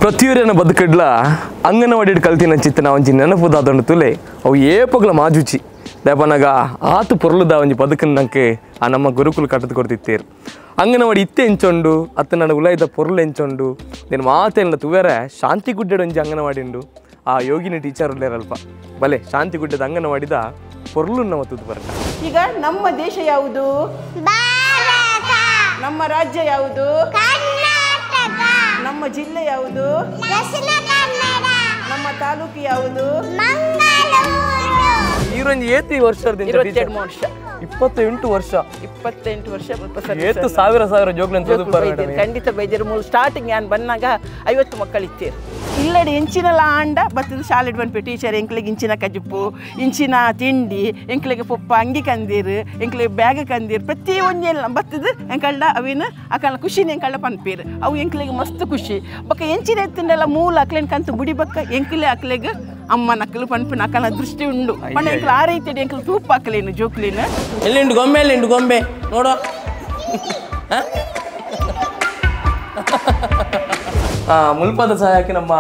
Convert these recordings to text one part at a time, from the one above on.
ಪ್ರತಿಯೊರಿನ ಬದುಕಡ್ಲ ಅಂಗನವಾಡಿ ಕಲ್ತಿನ ಚಿತ್ತನ ಒಂಜಿ ನೆನಪುದಾದೊಂಡು ತುಲೆ ಅವು ಏಪಗ್ಲ ಮಾಜುಚಿ ದೇಪನಾಗ ಆತು ಪೊರ್ಲುದ ಒಂಜಿ ಬದುಕನ್ನಂಕೆ ಆ ನಮ್ಮ ಗುರುಕುಲು ಕಟ್ಟದು ಕೊಡ್ತಿತ್ತೇರು. ಅಂಗನವಾಡಿ ಇತ್ತೆ ಎಂಚೊಂಡು ಅತ್ತ ನನ್ನ ಉಲಾಯ್ದ ಪೊರ್ಲು ಎಂಚೊಂಡು నేను ಮಾತೆಲ್ಲ ತುವೇರೆ ಶಾಂತಿ ಗುಡ್ಡೆಡ್ ಒಂಜಿ ಅಂಗನವಾಡಿ ಉಂಡು. ಆ ಯೋಗಿನಿ ಟೀಚರ್ ಉಳ್ಳೇರಲ್ಪ ಬಲೆ ಶಾಂತಿ ಗುಡ್ಡದ ಅಂಗನವಾಡಿದ ಪೊರ್ಲು ನಮ್ಮ ತುದು ಬರಲ್ಲ. ಈಗ ನಮ್ಮ ದೇಶ ಯಾವುದು? ಭಾರತ. ನಮ್ಮ ರಾಜ್ಯ ಯಾವುದು? ಕರ್ನಾಟಕ. ನಮ್ಮ ಜಿಲ್ಲೆ ಯಾವುದು? ದಕ್ಷಿಣ ಕನ್ನಡ. ನಮ್ಮ ತಾಲೂಕು ಯಾವುದು? ಮಂಗಳೂರು. ಈರೊಂದು ಏತಿ ವರ್ಷದಿಂದ 22 ವರ್ಷ. 28 ವರ್ಷ. 28 ವರ್ಷ. ಏತು ಸಾವಿರ ಸಾವಿರ ಜೋಗ್ಲನ್ ತೋದು ಬೈದಿರು, ಖಂಡಿತ ಬೈದಿರು. ಮೂಲ ಸ್ಟಾರ್ಟಿಂಗ್ ನಾನು ಬಂದಾಗ 50 ಮಕ್ಕಳಿತ್ತೀರು. ಇಲ್ಲಡೆ ಇಂಚಿನಲ ಆಂಡ ಬತ್ತದ ಶಾಲೆಡ್ ಬಂದ್ಪೆ ಟೀಚರ್ ಎಂಕ್ಲಿಗೆ ಇಂಚಿನ ಕಜಿಪ್ಪು, ಇಂಚಿನ ತಿಂಡಿ, ಎಂಕ್ಲಿಗೆ ಪೊಪ್ಪ ಅಂಗಿ ಕಂದೀರು, ಎಂಕ್ಲಿಗೆ ಬ್ಯಾಗ್ ಕಂದೀರು, ಪ್ರತಿ ಒಂಜೆಲ್ಲ ಬತ್ತದ ಎಂಕಲ್ಡ ಅವಿನ ಅಕಲ್ನ ಖುಷಿನ ಎಂಕಲ್ಡ ಪನ್ಪೀರು. ಅವು ಎಂಕ್ಲಿಗೆ ಮಸ್ತ್ ಖುಷಿ. ಬೊಕ್ಕ ಎಂಚಿನ ಎತ್ತಿಂಡಲ್ಲ ಮೂಲ ಅಕ್ಲೇನ್ ಕಂತು ಬುಡಿ ಬಕ್ಕ ಎಂಕ್ಲೆ ಅಕ್ಲೆಗ್ ಅಮ್ಮ ನಕ್ಕಲು ಪನ್ಪಿನ ಅಕಲ್ನ ದೃಷ್ಟಿ ಉಂಡು. ಪಂಡ ಎಂಕ್ಲು ಆ ರೀತಿ ಎಂಕ್ಲು ತೂಪ ಅಕ್ಲೇನು ಜೋಕ್ಲೇನು. ಎಲ್ಲಿಂಡು ಗೊಂಬೆ, ಎಲ್ಲಿಂಡು ಗೊಂಬೆ ನೋಡು. ಮುಲ್ಪದ ಸಹಾಯಕ್ಕೆ ನಮ್ಮ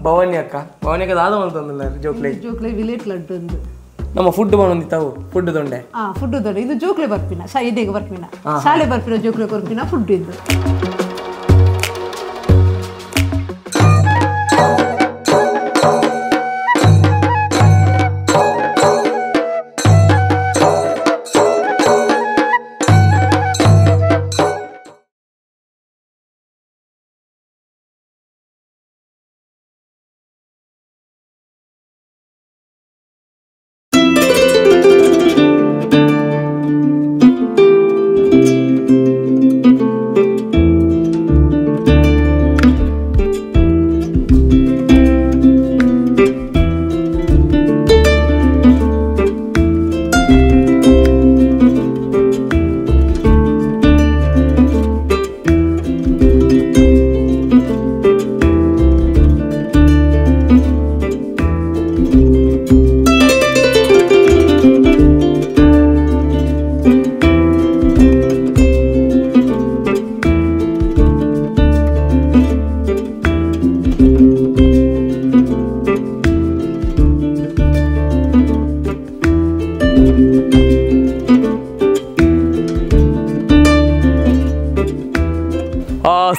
ಭವಾನಿ ಅಕ್ಕ. ಭವಾನಿ ಅಕ್ಕ ದಾದ ಮಲ್ತೊಂದಿಲ್ಲ ಜೋಕ್ಲೆ ಜೋಕ್ಲೆ ವಿಲೇಟ್ ಲಡ್ಡು ಒಂದು ನಮ್ಮ ಫುಡ್ ಬಂದಿತ್ತಾವು ಫುಡ್ ದೊಂಡೆ. ಫುಡ್ ದೊಂಡೆ ಇದು ಜೋಕ್ಲೆ ಬರ್ಪಿನ ಇದೀಗ ಬರ್ಪಿನ ಶಾಲೆ ಬರ್ಪಿನ ಜೋಕ್ಲೆ ಬರ್ಪಿನ ಫುಡ್ ಇದು.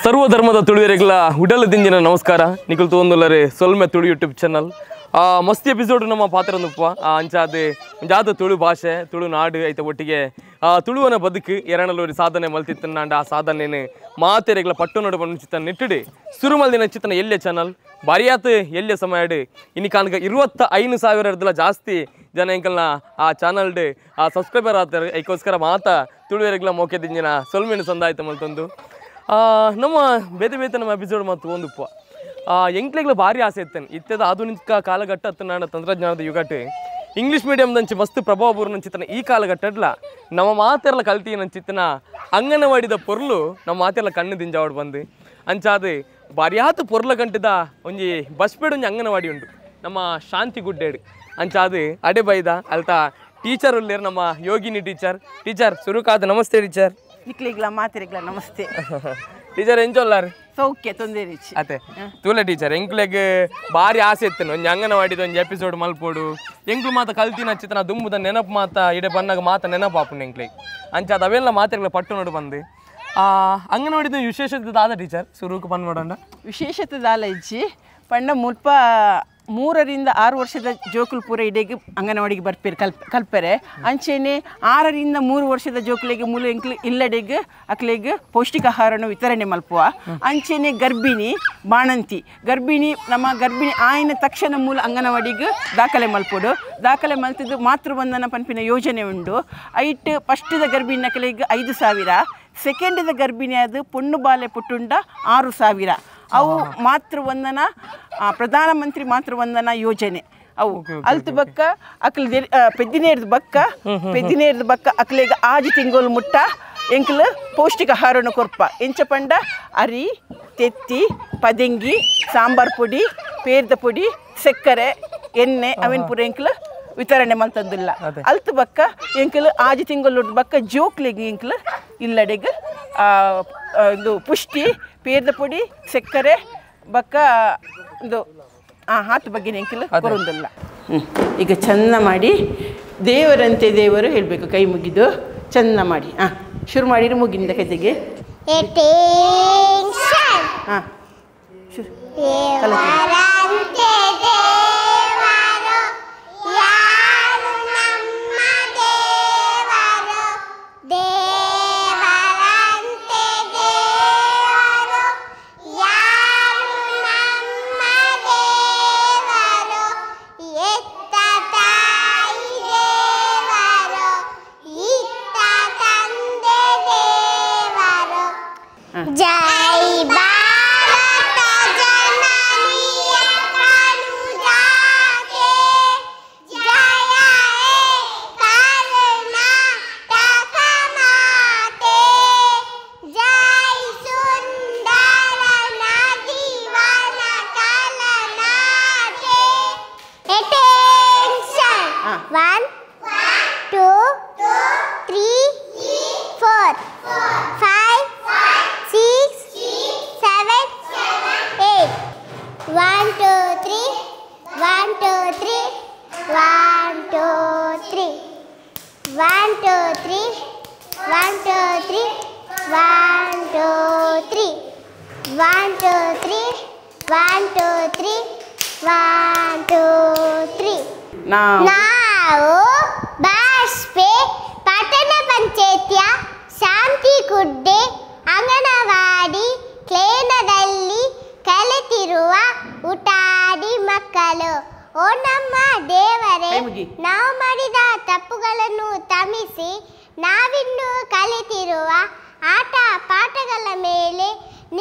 ಸರ್ವಧರ್ಮದ ತುಳುವರೆಗಳ ಉಡಲ ದಿಂಜಿನ ನಮಸ್ಕಾರ. ನಿಖಲ್ ತೋಂದುಲ್ಲರೆ ಸೊಲ್ಮೆ ತುಳು ಯೂಟ್ಯೂಬ್ ಚಾನಲ್. ಮಸ್ತಿ ಎಪಿಸೋಡ್ ನಮ್ಮ ಪಾತ್ರ ನುಪ್ಪ ಅಂಚಾದ ಒಂಜಾದ ತುಳು ಭಾಷೆ ತುಳು ನಾಡು ಐತ ಒಟ್ಟಿಗೆ ತುಳುವನ ಬದುಕು ಎರಡಲ್ಲೂರಿ ಸಾಧನೆ ಮಲ್ತಿತ್ತನಾಂಡ ಆ ಸಾಧನೆನು ಮಾತೆರೆಗಳ ಪಟ್ಟು ನೋಡು ಬಂದು ನಿಟ್ಟಿಡಿ ಸುರುಮಲ್ದಿನ ಚಿತ್ತನ ಎಲ್ಲೆ ಚಾನಲ್ ಬಾರಿಯಾತ್ ಎಲ್ಲೆ ಸಮಯಡು ಇನ್ನು ಕಾನಕ 25,000 ಜಾಸ್ತಿ ಜನ ಎಂಕಲ್ನ ಆ ಚಾನಲ್ಡ್ ಆ ಸಬ್ಸ್ಕ್ರೈಬರ್ ಆತಾರೆ. ಐಕೋಸ್ಕರ ಮಾತಾ ತುಳುವೆರೆಗಳ ಮೋಕೆ ದಿಂಜಿನ ಸೊಲ್ಮೆನು ಸಂದಾಯ್ತ ಮಲ್ತೊಂದು ನಮ್ಮ ಬೇತೆ ಬೇತೆ ನಮ್ಮ ಎಪಿಸೋಡ್ ಮತ್ತು ಒಂದುಪ್ಪ ಎಂಕ್ಲೆಗ್ಲ ಭಾರಿ ಆಸೆ ಇತ್ತೇನೆ. ಇತ್ತೆದ ಆಧುನಿಕ ಕಾಲಘಟ್ಟ ಅತ್ತ ತಂತ್ರಜ್ಞಾನದ ಯುಗಟ್ ಇಂಗ್ಲೀಷ್ ಮೀಡಿಯಂದಂಚಿ ಮಸ್ತ್ ಪ್ರಭಾವ ಬೂರ್ನಂಚಿತ್ತನ ಈ ಕಾಲಘಟ್ಟಡ್ಲ ನಮ್ಮ ಮಾತೆಲ್ಲ ಕಲ್ತೀನಂಚಿತ್ತನ ಅಂಗನವಾಡಿದ ಪೊರ್ಲು ನಮ್ಮ ಮಾತೆಲ್ಲ ಕಣ್ಣು ದಿಂಜಾವಡ್ ಬಂದು ಅಂಚಾದ ಬಾರಿಯಾತು ಪೊರ್ಲ ಗಂಟದ ಒಂಜಿ ಬಸ್ಪೇಡ್ ಒಂಜಿ ಅಂಗನವಾಡಿ ಉಂಟು ನಮ್ಮ ಶಾಂತಿ ಗುಡ್ಡೇಡು. ಅಂಚಾದ ಅಡೆ ಬೈದ ಅಲ್ತ ಟೀಚರ್ ಉಳ್ಳೇರು ನಮ್ಮ ಯೋಗಿನಿ ಟೀಚರ್. ಟೀಚರ್ ಸುರುಕಾದ ನಮಸ್ತೆ ಟೀಚರ್. ನಿಕ್ಲಿಗ್ಲ ಮಾತಿರಿಗ್ಲ ನಮಸ್ತೆ ಟೀಚರ್. ಎಂಚೊಲ್ಲಾರು ಸೌಖ್ಯ ತೊಂದರೆ ಇಚ್ಚಿ ಅತ್ತೆ ತೂಲೆ ಟೀಚರ್ ಎಂಕ್ಲೆಗ್ ಭಾರಿ ಆಸೆ ಇತ್ತನು ಒಂಜಿ ಅಂಗನವಾಡಿದ ಒಂಜಿ ಎಪಿಸೋಡ್ ಮಲ್ಪೋಡು ಎಂಕ್ಲು ಮಾತ ಕಲ್ತಿನ ಚಿತ್ತನ ದುಂಬುದ ನೆನಪು ಮಾತ ಇಡೆ ಬನ್ನಾಗ ಮಾತ ನೆನಪು ಆಪುಂಡು ಎಂಕ್ಲೆಗ್ ಅಂಚಾದ ಅವೆಲ್ಲ ಮಾತೆಗ್ಲ ಪಟ್ಟು ನೋಡು ಬಂದು ಅಂಗನವಾಡಿದ ವಿಶೇಷತೆ ದಾದ ಟೀಚರ್ ಸುರುಕು ಬಂದ್ ಮಾಡೋಣ. ವಿಶೇಷತೆ ದಾಲ ಇಜ್ಜಿ ಪಂಡ ಮುಲ್ಪ 3 ರಿಂದ 6 ವರ್ಷದ ಜೋಕುಲು ಪೂರ ಇಡೆಗೆ ಅಂಗನವಾಡಿಗೆ ಬರ್ಪೇರು ಕಲ್ಪೆರೆ. ಅಂಚೆನೆ 6 ರಿಂದ 3 ವರ್ಷದ ಜೋಕುಲಿಗೆ ಮೂಲ ಎಂಕ್ಲು ಇಲ್ಲಡೆಗೆ ಅಕ್ಲೆಗೆ ಪೌಷ್ಟಿಕಾಹಾರವನ್ನು ವಿತರಣೆ ಮಲ್ಪುವ. ಅಂಚೆನೆ ಗರ್ಭಿಣಿ ಬಾಣಂತಿ ಗರ್ಭಿಣಿ ನಮ್ಮ ಗರ್ಭಿಣಿ ಆಯ್ನ ತಕ್ಷಣ ಮೂಲ ಅಂಗನವಾಡಿಗೆ ದಾಖಲೆ ಮಲ್ಪೋಡು. ದಾಖಲೆ ಮಲ್ತಿದ್ದು ಮಾತೃವಂದನ ಪನ್ಪಿನ ಯೋಜನೆ ಉಂಡು. ಐಟ್ ಫಸ್ಟ್ದ ಗರ್ಭಿಣಿ ಅಕ್ಲೆಗೆ 5,000, ಸೆಕೆಂಡ್ದ ಗರ್ಭಿಣಿ ಅದು ಪೊಣ್ಣು ಬಾಲೆ ಪುಟ್ಟುಂಡ 6,000. ಅವು ಮಾತೃವಂದನ ಪ್ರಧಾನಮಂತ್ರಿ ಮಾತೃವಂದನ ಯೋಜನೆ ಅವು. ಅಲ್ತು ಬಕ್ಕ ಅಕ್ಲು ಪೆದ್ದಿನೇರ್ದ ಬಕ್ಕ ಪೆದ್ದಿನೇರ್ದ ಬಕ್ಕ ಅಕ್ಲೆಗೆ ಆಜಿ ತಿಂಗಳು ಮುಟ್ಟ ಎಂಕ್ಲು ಪೌಷ್ಟಿಕ ಆಹಾರವನ್ನು ಕೊರ್ಪ. ಎಂಚ ಪಂಡ ಅರಿ ತೆತ್ತಿ ಪದೆಂಗಿ ಸಾಂಬಾರ್ ಪೊಡಿ ಪೇರ್ದ ಪೊಡಿ ಸಕ್ಕರೆ ಎಣ್ಣೆ ಅವಿನ ಪೂರ ಎಂಕ್ಲು ವಿತರಣೆ ಮಲ್ತಂದಿಲ್ಲ. ಅಲ್ತು ಬಕ್ಕ ಎಂಕಲು ಆಜಿ ತಿಂಗಳು ಬಕ್ಕ ಜೋಕ್ಲಿಗೆ ಎಂಕಲು ಇಲ್ಲಡೆಗೆ ಇದು ಪುಷ್ಟಿ ಪೇರ್ದ ಪೊಡಿ ಸಕ್ಕರೆ ಬಕ್ಕ ಒಂದು ಹಾತು ಬಗ್ಗೆ ಎಂಕಲು ಕೊರೊಂದಿಲ್ಲ. ಈಗ ಚೆಂದ ಮಾಡಿ ದೇವರಂತೆ ದೇವರು ಹೇಳಬೇಕು, ಕೈ ಮುಗಿದು ಚೆಂದ ಮಾಡಿ. ಶುರು ಮಾಡಿರಿ ಮುಗಿಂದ ಕತೆಗೆ. ಹಾಂ ಶುರು. ನಾವು ಬಾಷ್ಪೆ ಪಟ್ಟಣ ಪಂಚಾಯತಿಯ ಶಾಂತಿಗುಡ್ಡೆ ಅಂಗನವಾಡಿ ಕ್ಲೇನದಲ್ಲಿ ಕಲಿತಿರುವ ಊಟಾಡಿ ಮಕ್ಕಳು. ಓ ನಮ್ಮ ದೇವರೇ, ನಾವು ಮಾಡಿದ ತಪ್ಪುಗಳನ್ನು ತಮಿಸಿ ನಾವಿನ್ನು ಕಲಿತಿರುವ ಆಟ ಪಾಠಗಳ ಮೇಲೆ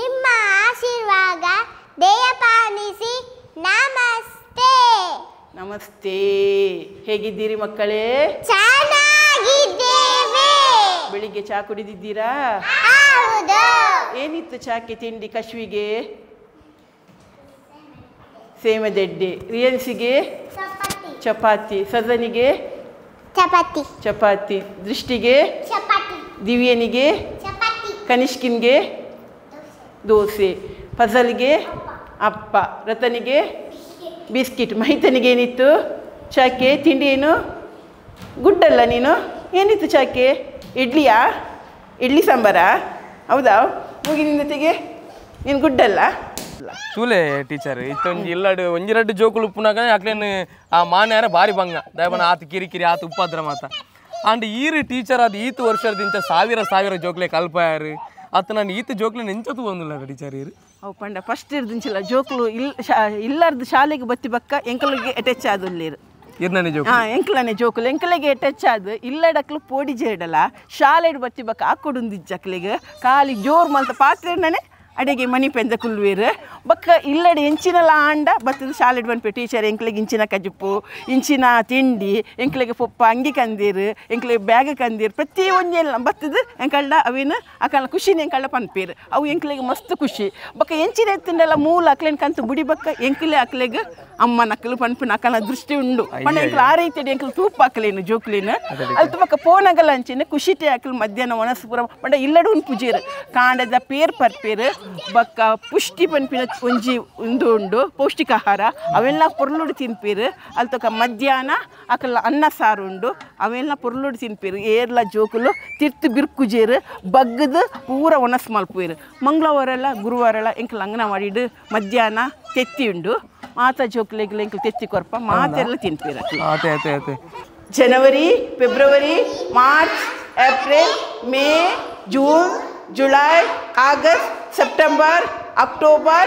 ನಿಮ್ಮ ಆಶೀರ್ವಾದ ದಯಪಾಲಿಸಿ. ನಮಸ್ತೆ. ನಮಸ್ತೆ. ಹೇಗಿದ್ದೀರಿ ಮಕ್ಕಳೇ? ಚೆನ್ನಾಗಿದ್ದೇವೆ. ಬೆಳಿಗ್ಗೆ ಚಾ ಕುಡಿದಿದ್ದೀರಾ? ಹೌದು. ಏನಿತ್ತು ಚಾಕ್ಕೆ ತಿಂಡಿ? ಕಶ್ವಿಗೆ ಸೇಮದೆಡ್ಡೆ, ರಿಯನ್ಸಿಗೆ ಚಪಾತಿ, ಸಜನಿಗೆ ಚಪಾತಿ, ಚಪಾತಿ, ದೃಷ್ಟಿಗೆ ಚಪಾತಿ, ದಿವ್ಯನಿಗೆ ಚಪಾತಿ, ಕನಿಷ್ಕಿನ್ಗೆ ದೋಸೆ, ಫಜಲ್ಗೆ ಅಪ್ಪ, ರತನಿಗೆ ಬಿಸ್ಕಿಟ್, ಮಹಿತನಿಗೆ ಏನಿತ್ತು ಚಾಕೆ ತಿಂಡಿ? ಏನು ಗುಡ್ಡಲ್ಲ ನೀನು? ಏನಿತ್ತು ಚಾಕೆ? ಇಡ್ಲಿಯಾ? ಇಡ್ಲಿ ಸಾಂಬಾರಾ? ಹೌದಾ? ಮೂಗಿನಿಂದ ತೆಗೆ, ನೀನು ಗುಡ್ಡಲ್ಲ. ತೂಲೆ ಟೀಚರ್ ಇತ್ತೊಂಜಿ ಇಲ್ಲಡು ಒಂಜಿರಡ್ಡು ಜೋಕುಲು ಉಪ್ಪುನಾಗ ಅಕ್ಲೇನು ಆ ಮಾನ್ಯಾರ ಬಾರಿ ಬಂಗ ದಯಬನ ಆತು ಕಿರಿಕಿರಿ ಆತು ಉಪ್ಪಾದ್ರ ಮಾತ. ಅಂಡ್ ಈರು ಟೀಚರ್ ಅದು ಈತು ವರ್ಷದಿಂದ ಸಾವಿರ ಸಾವಿರ ಜೋಕ್ಲೆ ಕಲ್ಪಾಯಾರು ಅತ್ತ ನಾನು ಈತ ಜೋಕ್ಲೆ ನೆಂಚತು ಬಂದಿಲ್ಲ ಟೀಚರ್ ಈರು. ಅವು ಪಂಡ ಫಸ್ಟ್ ಇರ್ದಿಂಚಿಲ್ಲ ಜೋಕ್ಲು ಇಲ್ಲ ಇಲ್ಲಾರ್ದು ಶಾಲೆಗೆ ಬತ್ತಿ ಬಕ್ಕ ಎಂಕಲಿಗೆ ಅಟ್ಯಾಚ್ ಆದುಲ್ಲೇರು. ಎಂಕ್ಲನೆ ಜೋಕುಲು ಎಂಕಲಿಗೆ ಅಟ್ಯಾಚ್ ಆದು ಇಲ್ಲಡಕ್ಲು ಪೋಡಿ ಜೇಡಲ್ಲ ಶಾಲೆಡ್ ಬತ್ತಿ ಬಕ್ಕ ಆಕೊಡುಂದಿಜ್ಜಕ್ಲಿಗೆ ಖಾಲಿ ಜೋರು ಮಲ್ತ ಪಾತ್ರೆನೇ ಅಡಿಗೆ ಮನಿ ಪೆಂದ ಕುಲ್ವೇರು ಬಕ್ಕ ಇಲ್ಲಡೆ ಎಂಚಿನಲ ಆಂಡ ಬತ್ತದ ಶಾಲೆಡ್ ಬಂದ್ಪೆ ಟೀಚರ್ ಎಂಕ್ಲಿಗೆ ಇಂಚಿನ ಕಜುಪು ಇಂಚಿನ ತಿಂಡಿ ಎಂಕ್ಲಿಗೆ ಪೊಪ್ಪ ಅಂಗಿ ಕಂದೀರು ಎಂಕ್ಲಿಗೆ ಬ್ಯಾಗ್ ಕಂದೀರು ಪ್ರತಿ ಒಂಜೆಲ್ಲ ಬತ್ತದ ಎಂಕಳ್ಳ ಅವೇನು ಅಕಲ್ಲ ಖುಷಿನ ಎಂಕಳ್ಳ ಪನ್ಪೇರು ಅವು ಎಂಕ್ಲಿಗೆ ಮಸ್ತ್ ಖುಷಿ ಬಕ್ಕ ಎಂಚಿನ ಎತ್ತಿಂಡೆಲ್ಲ ಮೂಲ ಅಕ್ಲೇನು ಕಂತು ಬುಡಿ ಬಕ್ಕ ಎಂಕ್ಲೆ ಅಕ್ಲೆಗೆ ಅಮ್ಮನ ಅಕ್ಕಲು ಪನ್ಪಿನ ಅಕ್ಕನ ದೃಷ್ಟಿ ಉಂಡು ಪಂಡ ಎಂಕ್ಲು ಆ ರೀತಿ ಎಂಕ್ಲು ತೂಪ ಅಕ್ಲೇನು ಜೋಕ್ಲೇನು ಅಲ್ತು ಬಕ್ಕ ಪೋನಗಲ ಅಂಚಿನ ಖುಷಿಟೆ ಅಕ್ಲು ಮಧ್ಯಾಹ್ನ ಒಣಸು ಪೂರ ಪಂಡ ಇಲ್ಲಡು ಉಂಡು ಪೂಜೇರು ಕಾಂಡದ ಪೇರ್ ಪರ್ಪೇರು ಬಕ್ಕ ಪುಷ್ಟಿ ಪನ್ಪಿನ ಒಂಜಿ ಉಂದು ಉಂಡು ಪೌಷ್ಟಿಕಾಹಾರ ಅವೆಲ್ಲ ಪೊರ್ಲುಡು ತಿನ್ಪೀರು ಅಲ್ತೊಕ ಮಧ್ಯಾಹ್ನ ಅಕಲ್ಲ ಅನ್ನ ಸಾರು ಉಂಡು ಅವೆಲ್ಲ ಪೊರ್ಲುಡು ತಿನ್ಪೀರು ಏರ್ಲ ಜೋಕುಲು ತಿರ್ತು ಬಿರ್ಕುಜೇರು ಬಗ್ಗದು ಪೂರ ಒಣಸ್ ಮಲ್ಪುವೇರು ಮಂಗಳವಾರ ಗುರುವಾರ ಎಲ್ಲ ಎಂಕಲ್ ಅಂಗನವಾಡಿಡು ಮಧ್ಯಾಹ್ನ ತೆತ್ತಿ ಉಂಡು ಮಾತಾ ಜೋಕುಲೆಗ್ಲ ಎಂಕಲ್ ತೆತ್ತಿ ಕೊರ್ಪ ಮಾತೆಲ್ಲ ತಿನ್ಪೀರು. January, February, March, April, May, June, July, August, September, October.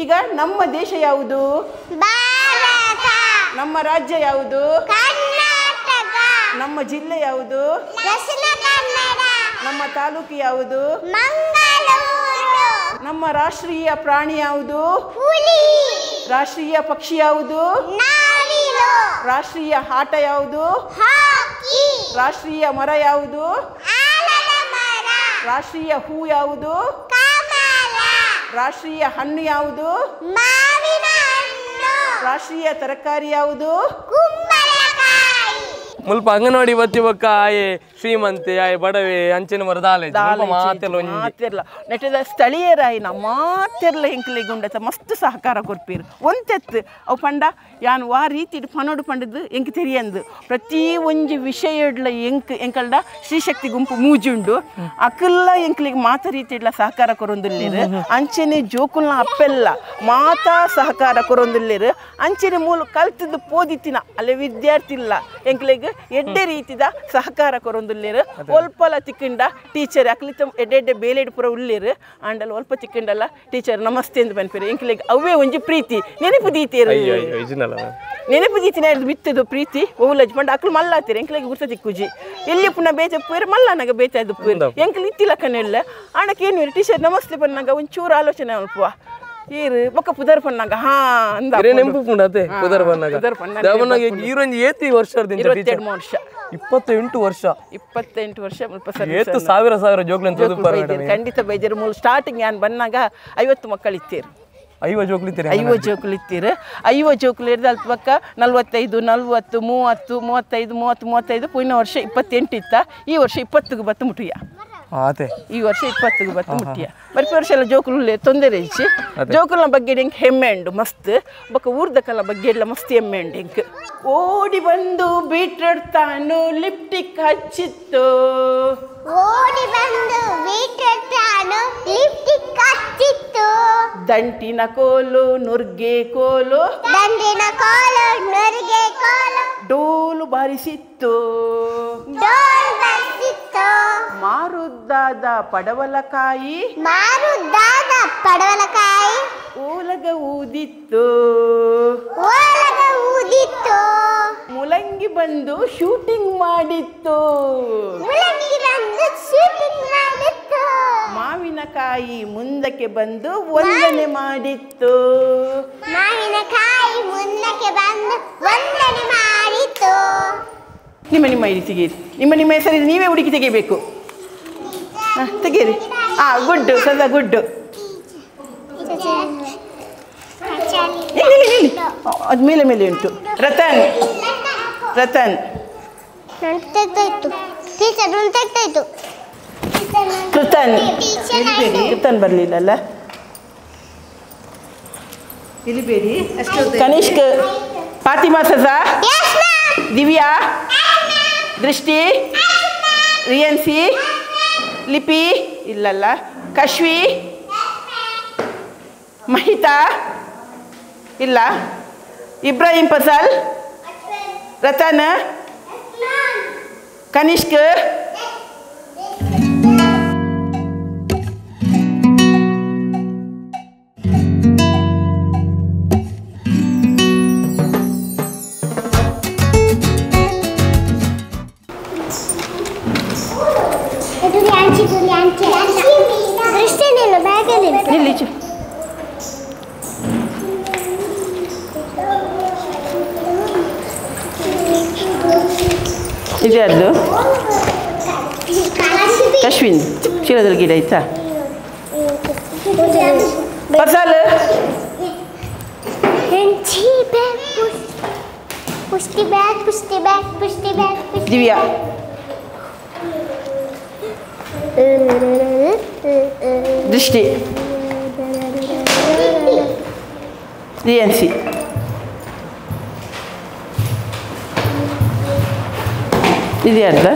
ಈಗ ನಮ್ಮ ದೇಶ ಯಾವುದು? ಭಾರತ. ನಮ್ಮ ರಾಜ್ಯ ಯಾವುದು? ಕರ್ನಾಟಕ. ನಮ್ಮ ಜಿಲ್ಲೆ ಯಾವುದು? ದಕ್ಷಿಣ ಕನ್ನಡ. ನಮ್ಮ ತಾಲೂಕು ಯಾವುದು? ಮಂಗಳೂರು. ನಮ್ಮ ರಾಷ್ಟ್ರೀಯ ಪ್ರಾಣಿ ಯಾವುದು? ಹುಲಿ. ರಾಷ್ಟ್ರೀಯ ಪಕ್ಷಿ ಯಾವುದು? ನಾವಿಲು. ರಾಷ್ಟ್ರೀಯ ಆಟ ಯಾವುದು? ಹಾಕಿ. ರಾಷ್ಟ್ರೀಯ ಮರ ಯಾವುದು? ಆಲದ ಮರ. ರಾಷ್ಟ್ರೀಯ ಹೂ ಯಾವುದು? ಕಮಲ. ರಾಷ್ಟ್ರೀಯ ಹಣ್ಣು ಯಾವುದು? ಮಾವಿನ ಹಣ್ಣು. ರಾಷ್ಟ್ರೀಯ ತರಕಾರಿ ಯಾವುದು? ಕುಂಬಳಕಾಯಿ. ಮುಲ್ಪ ಅಂಗನವಾಡಿ ಬತ್ತಿ ಬೊಕ್ಕ ಆಯೆ ಶ್ರೀಮಂತೆ ಆಯೆ ಬಡವೆ ಅಂಚಿನ ಮರ ದಾಲೆ ಮಾತೆರ್ಲ ನೆಟ್ಟದ ಸ್ಥಳೀಯರಾಯಿನ ಮಾತೆರ್ಲ ಎಂಕ್ಲೆಗ್ ಉಂಡತ ಮಸ್ತ್ ಸಹಕಾರ ಕೊರ್ಪೀರು ಒಂತೆತ್ತು ಅವು ಪಂಡ ಯಾನ್ ವಾ ರೀತಿ ಪನೋಡು ಪಂಡದ್ದು ಎಂಕ್ ತೆರಿಯಂದು ಪ್ರತಿ ಒಂಜಿ ವಿಷಯಡ್ಲ ಎಂಕ್ ಎಂಕಲ್ಡ ಶ್ರೀಶಕ್ತಿ ಗುಂಪು ಮೂಜುಂಡು ಅಕಲ್ಲ ಎಂಕ್ಲೆಗ್ ಮಾತ ರೀತಿಡ್ಲ ಸಹಕಾರ ಕೊರೊಂದುಲ್ಲೆರ್ ಅಂಚನೆ ಜೋಕುಲ್ನ ಅಪ್ಪೆಲ್ಲ ಮಾತಾ ಸಹಕಾರ ಕೊರೊಂದುಲ್ಲೆರ್ ಅಂಚನೆ ಮೂಲ ಕಲ್ತದ್ದು ಪೋದಿತ್ತಿನ ಅಲ್ಲೇ ವಿದ್ಯಾರ್ಥಿ ಇಲ್ಲ ಎಂಕ್ಲೆಗ್ ಎಡ್ಡೆ ರೀತಿದ ಸಹಕಾರ ಕೊರೊಂದುಲ್ಲೆರ್ ಒಲ್ಪಲ ತಿಕ್ಕಂಡ ಟೀಚರ್ ಅಕ್ಲಿತ ಎಡ್ಡೆ ಎಡ್ಡೆ ಬೇಲೆಡ್ ಪೂರ ಉಲ್ಲೇರು ಆಂಡಲ್ ಒಲ್ಪ ತಿಕ್ಕಂಡಲ್ಲ ಟೀಚರ್ ನಮಸ್ತೆ ಎಂದು ಪನ್ಪೆರ್ ಎಂಕ್ಲೆಗ್ ಅವೇ ಒಂಜಿ ಪ್ರೀತಿ ನೆನಪು ದೀತೇರು ನೆನಪು ದೀತಿನ ಬಿತ್ತದು ಪ್ರೀತಿ ಓಲಜ್ ಪಂಡ ಅಕ್ಲು ಮಲ್ಲಾತೀರಿ ಎಂಕ್ಲೆಗ್ ಗುರ್ತ ತಿಕ್ಕುಜಿ ಎಲ್ಲಿ ಪುನಃ ಬೇತೆ ಪೂರ ಮಲ್ಲನಾಗ ಬೇತಾಯ್ದು ಪೂರ ಎಂಕ್ಲು ಇತ್ತಿಲಕ್ಕನೆಲ್ಲ ಆಂಡಕ್ಕೆ ಏನು ಟೀಚರ್ ನಮಸ್ತೆ ಪನ್ನಾಗ ಒಂಚೂರು ಆಲೋಚನೆ ಅಲ್ಪ ಏರು ಬೊಕ್ಕ ಪುದರ್ ಪನ್ನಾಗ ಹಾ ಅಂದ ನೆಂಪು ಪುಂಡತೆ ಪುದರ್ ಪನ್ನಾಗ ಈರೊಂಜಿ ಏತಿ ವರ್ಷ 28 ವರ್ಷ 28 ವರ್ಷ 28 ವರ್ಷ ಮುಲ್ಪ ಏತು ಸಾವಿರ ಸಾವಿರ ಜೋಕ್ಲೆನ್ ತೂದು ಖಂಡಿತ ಬೈಜರು ಮೂಲ ಸ್ಟಾರ್ಟಿಂಗ್ ಯಾನ್ ಬನ್ನಾಗ 50 ಮಕ್ಕಳು ಇತ್ತೀರು 50 ಜೋಕ್ಲು ಇತ್ತೀರು 50 ಜೋಕ್ಲು ಇತ್ತೀರು 50 ಜೋಕ್ಲು ಇರ್ದ ಅಲ್ಪ ಪಕ್ಕ 45 40 30 35 30 35 ಪುಣ್ಯ ವರ್ಷ 28 ಇತ್ತ ಈ ವರ್ಷ 20 ಬತ್ತು ಮುಟ್ಟಿಯ ಈ ವರ್ಷ 20 ಬತ್ತು ಮುಟ್ಟಿಯ ಬರ್ಪಿ ವರ್ಷ ಎಲ್ಲ ಜೋಕುಲು ತೊಂದರೆ ಇಚ್ಚಿ ಜೋಕುಲ್ನ ಬಗ್ಗೆ ಎಂಕ್ ಹೆಮ್ಮೆ ಉಂಡು ಮಸ್ತ್ ಬೊಕ್ಕ ಊರ್ದಕಲ್ಲ ಬಗ್ಗೆ ಎಲ್ಲ ಮಸ್ತ್ ಹೆಮ್ಮೆ ಉಂಡು ಎಂಕ್ ಓಡಿ ಬಂದು ಬೀಟ್ರಡ್ ತಾನು ಲಿಪ್ಟಿಕ್ ಹಚ್ಚಿತ್ತು ಓಡಿ ಬಂದು ಬೀಟ್ರಡ್ ತಾನು ಲಿಪ್ಟಿಕ್ ಹಚ್ಚಿತ್ತು ದಂಟಿನ ಕೋಲು ನುರ್ಗೆ ಕೋಲು ದಂಟಿನ ಕೋಲು ನುರ್ಗೆ ಕೋಲು ಡೋಲು ಬಾರಿಸಿತ್ತು ಡೋಲು ಬಾರಿಸಿತ್ತು ಮಾರುದ್ದಾದ ಪಡವಲಕಾಯಿ ಮಾರುದ್ದಾದ ಪಡವಲಕಾಯಿ ಓಲಗ ಊದಿತ್ತು ಓಲಗ ಊದಿತ್ತು ಮುಲಂಗಿ ಬಂದು ಶೂಟಿಂಗ್ ಮಾಡಿತ್ತು ಮುಲಂಗಿ ಬಂದು ಶೂಟಿಂಗ್ ಮಾಡಿತ್ತು ಮಾವಿನಕಾಯಿ ಮುಂದಕ್ಕೆ ಬಂದು ವಂದನೆ ಮಾಡಿತ್ತು ಮಾವಿನಕಾಯಿ ಮುಂದಕ್ಕೆ ಬಂದು ವಂದನೆ ಮಾಡಿತ್ತು ನಿಮ್ಮ ನಿಮ್ಮ ಇಲ್ಲಿ ತೆಗೀರಿ ನಿಮ್ಮ ನಿಮ್ಮ ಹೆಸರು ನೀವೇ ಹುಡುಕಿ ತೆಗಿಬೇಕು ತೆಗೀರಿ ಹಾ ಗುಡ್ಡು ಸದಾ ಗುಡ್ಡು ಅದು ಮೇಲೆ ಮೇಲೆ ಉಂಟು ರತನ್ ರತನ್ ಕೃತನ್ ಕೃತನ್ ಬರಲಿಲ್ಲಲ್ಲ ಕನಿಷ್ಕ್ ಫಾತಿಮಾ ಸಜಾ ದಿವ್ಯಾ ದೃಷ್ಟಿ ರಿಯನ್ಸಿ ಲಿಪಿ ಇಲ್ಲಲ್ಲ ಕಶ್ವಿ ಮಹಿತಾ ಇಲ್ಲ ಇಬ್ರಾಹಿಂ ಫಸಲ್ ರತನ್ ಕನಿಷ್ಕ್ ಇದು ಯಾರ್ದು ಅಶ್ವಿನ್ ಚೀಲದಲ್ಲಿ ಗಿಡ ಆಯ್ತಾ ಫಸಲ್ ದಿವ್ಯಾ ದೃಷ್ಟಿ ರಿಯನ್ಸಿ ಇದು ಯಾರ್ದು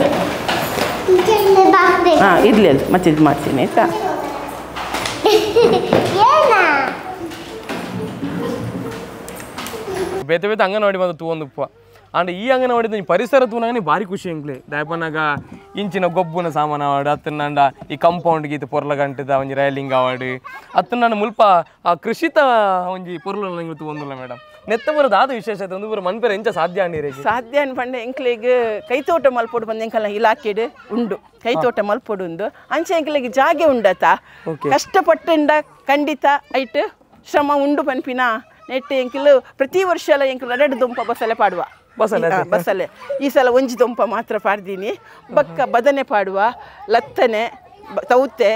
ಹಾಂ ಇರಲಿ ಅದು ಮತ್ತೆ ಇದು ಮಾಡ್ತೀನಿ ಆಯಿತಾ ಬೇತೆ ಬೇತೆ ಅಂಗನವಾಡಿ ಬಂದು ತೂವೊಂದುಪ್ಪ ಅಂಡ್ ಈ ಅಂಗನವಾಡಿ ಪರಿಸರ ತೂನಾಗನೆ ಭಾರಿ ಖುಷಿ ಎಂಕ್ಲೆ ದಾಯಪನಾಗ ಇಂಚಿನ ಗೊಬ್ಬುನ ಸಾಮಾನು ಅವಾಡು ಅತ್ತನಾಂಡ ಈ ಕಂಪೌಂಡ್ ಗೀತ ಪೊರ್ಲ ಗಂಟದ ಒಂಜಿ ರೈಲಿಂಗ್ ಅವಾಡು ಅತ್ತನಾಂಡ ಮುಲ್ಪ ಆ ಕೃಷಿತ ಒಂಜಿ ಪೊರ್ಲು ನಂಗೆ ತೂವೊಂದುಲ್ಲ ಮೇಡಮ್ ನೆತ್ತ ಬರೋದು ವಿಶೇಷ ಒಂದು ಪೂರ ಮನ್ಪೆರೆ ಎಂಚ ಸಾಧ್ಯ ಅಂಡಿರೆ ಸಾಧ್ಯ ಅನ್ಪಂಡ ಎಂಕ್ಲೆಗ್ ಕೈತೋಟ ಮಲ್ಪೊಡು ಬಂದು ಎಂಕಲ್ನ ಇಲಾಖೆಡ್ ಉಂಡು ಕೈತೋಟ ಮಲ್ಪೊಡು ಉಂಡು ಅಂಚೆ ಎಂಕ್ಲೆಗ್ ಜಾಗೆ ಉಂಡತ ಕಷ್ಟಪಟ್ಟಂಡ ಖಂಡಿತ ಐಟ್ ಶ್ರಮ ಉಂಡು ಪನ್ಪಿನ ನೆಟ್ಟು ಎಂಕಲು ಪ್ರತಿ ವರ್ಷ ಎಲ್ಲ ಎಂಕಲು ಎರಡು ದೊಂಪ ಬಸಲೆ ಪಾಡುವ ಬಸಲೆ ಬಸಲೆ ಈ ಸಲ ಒಂಜಿ ದೊಂಪ ಮಾತ್ರ ಪಾಡ್ದೀನಿ ಬಕ್ಕ ಬದನೆ ಪಾಡುವ ಲತ್ತನೆ ತೌತೆ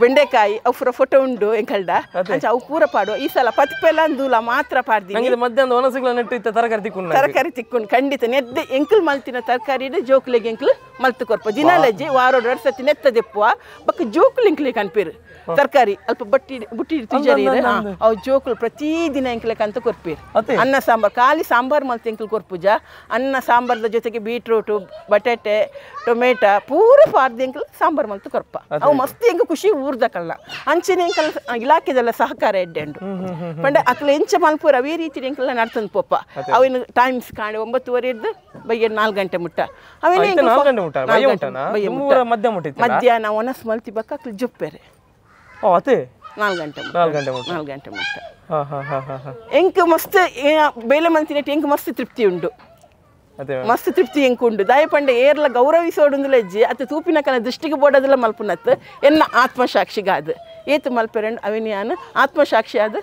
ಬೆಂಡೆಕಾಯಿ ಅವು ಪೂರ ಫೋಟೋ ಉಂಡು ಎಂಕಲ್ಡ ಅಂಚ ಅವು ಪೂರ ಪಾಡುವ ಈ ಸಲ ಪತಿಪೆಲ್ಲ ಅಂದೂಲ ಮಾತ್ರ ಪಾಡ್ದಿನಿ ಮಧ್ಯಾಹ್ನ ಒಣಸಿಗ್ಲ ನೆಟ್ಟು ಇತ್ತ ತರಕಾರಿ ತಿಕ್ಕೊಂಡು ತರಕಾರಿ ತಿಕ್ಕೊಂಡು ಖಂಡಿತ ನೆದ್ದೆ ಎಂಕಲ್ ಮಲ್ತಿನ ತರಕಾರಿ ಜೋಕ್ಲೆಗೆ ಎಂಕಲ್ ಮಲ್ತು ಕೊರ್ಪ ದಿನಾಲಜ್ಜಿ ವಾರೋಡು ಎರಡು ಸತಿ ನೆತ್ತ ದೆಪ್ಪುವ ಬಕ್ಕ ಜೋಕುಲು ಎಂಕ್ಲೆ ಕನ್ಪೇರು ತರಕಾರಿ ಅಲ್ಪ ಬಟ್ಟಿ ಬುಟ್ಟಿ ತುಜರಿ ಅವು ಜೋಕುಲು ಪ್ರತಿದಿನ ಎಂಕ್ಲೆಕ್ ಅಂತ ಕೊರ್ಪೇರು ಅನ್ನ ಸಾಂಬಾರ್ ಖಾಲಿ ಸಾಂಬಾರ್ ಮಲ್ತು ಎಂಕಲ್ ಕೊರ್ಪುಜ ಅನ್ನ ಸಾಂಬಾರ್ದ ಜೊತೆಗೆ ಬೀಟ್ರೂಟು ಬಟಾಟೆ ಟೊಮೆಟೊ ಪೂರ ಪಾರ್ದು ಎಂಕಲ್ ಸಾಂಬಾರ್ ಮಲ್ತು ಕೊರ್ಪ ಅವು ಮಸ್ತ್ ಎಂಕ ಖುಷಿ ಊರ್ದಕಲ್ಲ ಅಂಚನೆ ಎಂಕಲ್ ಇಲಾಖೆದೆಲ್ಲ ಸಹಕಾರ ಎಡ್ಡೆಂಡು ಪಂಡ ಅಕ್ಲ ಎಂಚ ಮಲ್ಪೂರ ಅವೇ ರೀತಿ ಎಂಕಲ್ ನಡ್ತಂದು ಪೋಪ ಅವಿನ ಟೈಮ್ಸ್ ಕಾಣೆ 9:30 ಹಿಡ್ದು ಬಯ್ಯ 4 ಗಂಟೆ ಮುಟ್ಟ ಅವೇನೇ ಮಧ್ಯಾಹ್ನ ಒಣಸ್ ಮಲ್ತಿ ಬಕ್ಕ ಅಕ್ಲ ಜೊಪ್ಪೆರೆ 4 ಗಂಟೆ 4 ಗಂಟೆ ಮುಟ್ಟ ಎಂಕ್ ಮಸ್ತ್ ಬೇಲೆ ಮಲ್ತಿನೆಟ್ ಎಂಕ್ ಮಸ್ತ್ ತೃಪ್ತಿ ಉಂಡು ಮಸ್ತ್ ತೃಪ್ತಿ ಎಂಕ್ ಉಂಡು ದಾಯಪಂಡ ಏರ್ಲ ಗೌರವಿಸೋಡುಂದುಲ ಅಜ್ಜಿ ಅತ್ತ ತೂಪಿನ ಕನ ದೃಷ್ಟಿಗೆ ಬೋಡೋದಿಲ್ಲ ಮಲ್ಪುನತ್ತು ಎನ್ನ ಆತ್ಮಸಾಕ್ಷಿಗಾದ ಏತು ಮಲ್ಪೆರಂಡು ಅವಿನಿಯಾನು ಆತ್ಮಸಾಕ್ಷಿ ಆದ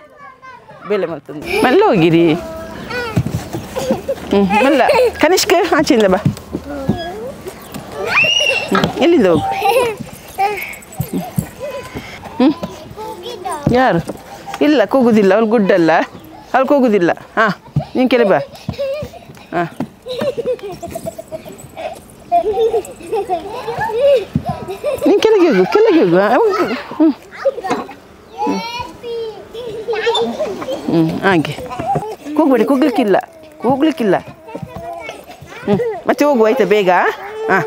ಬೇಲೆ ಮಲ್ತಂದು ಮೆಲ್ಲ ಹೋಗಿರಿ ಮೆಲ್ಲ ಕನಿಷ್ಕ ಆಚೆಯಿಂದ ಬಾ ಎಲ್ಲಿಂದ ಹೋಗು ಯಾರು ಇಲ್ಲ ಕೂಗುದಿಲ್ಲ ಅವಳು ಗುಡ್ಡಲ್ಲ ಅವಳು ಕೂಗುದಿಲ್ಲ ಹಾಂ ನೀನು ಕೆರೆ ಬಾ ಹಾಂ ನೀನು ಕೆಳಗೆ ಹೋಗು ಕೆಳಗೆ ಹೋಗು ಹ್ಞೂ ಹ್ಞೂ ಹಾಗೆ ಕೂಗಬೇಡಿ ಕೂಗ್ಲಿಕ್ಕಿಲ್ಲ ಕೂಗ್ಲಿಕ್ಕಿಲ್ಲ ಹ್ಞೂ ಮತ್ತೆ ಹೋಗು ಆಯಿತಾ ಬೇಗ ಹಾಂ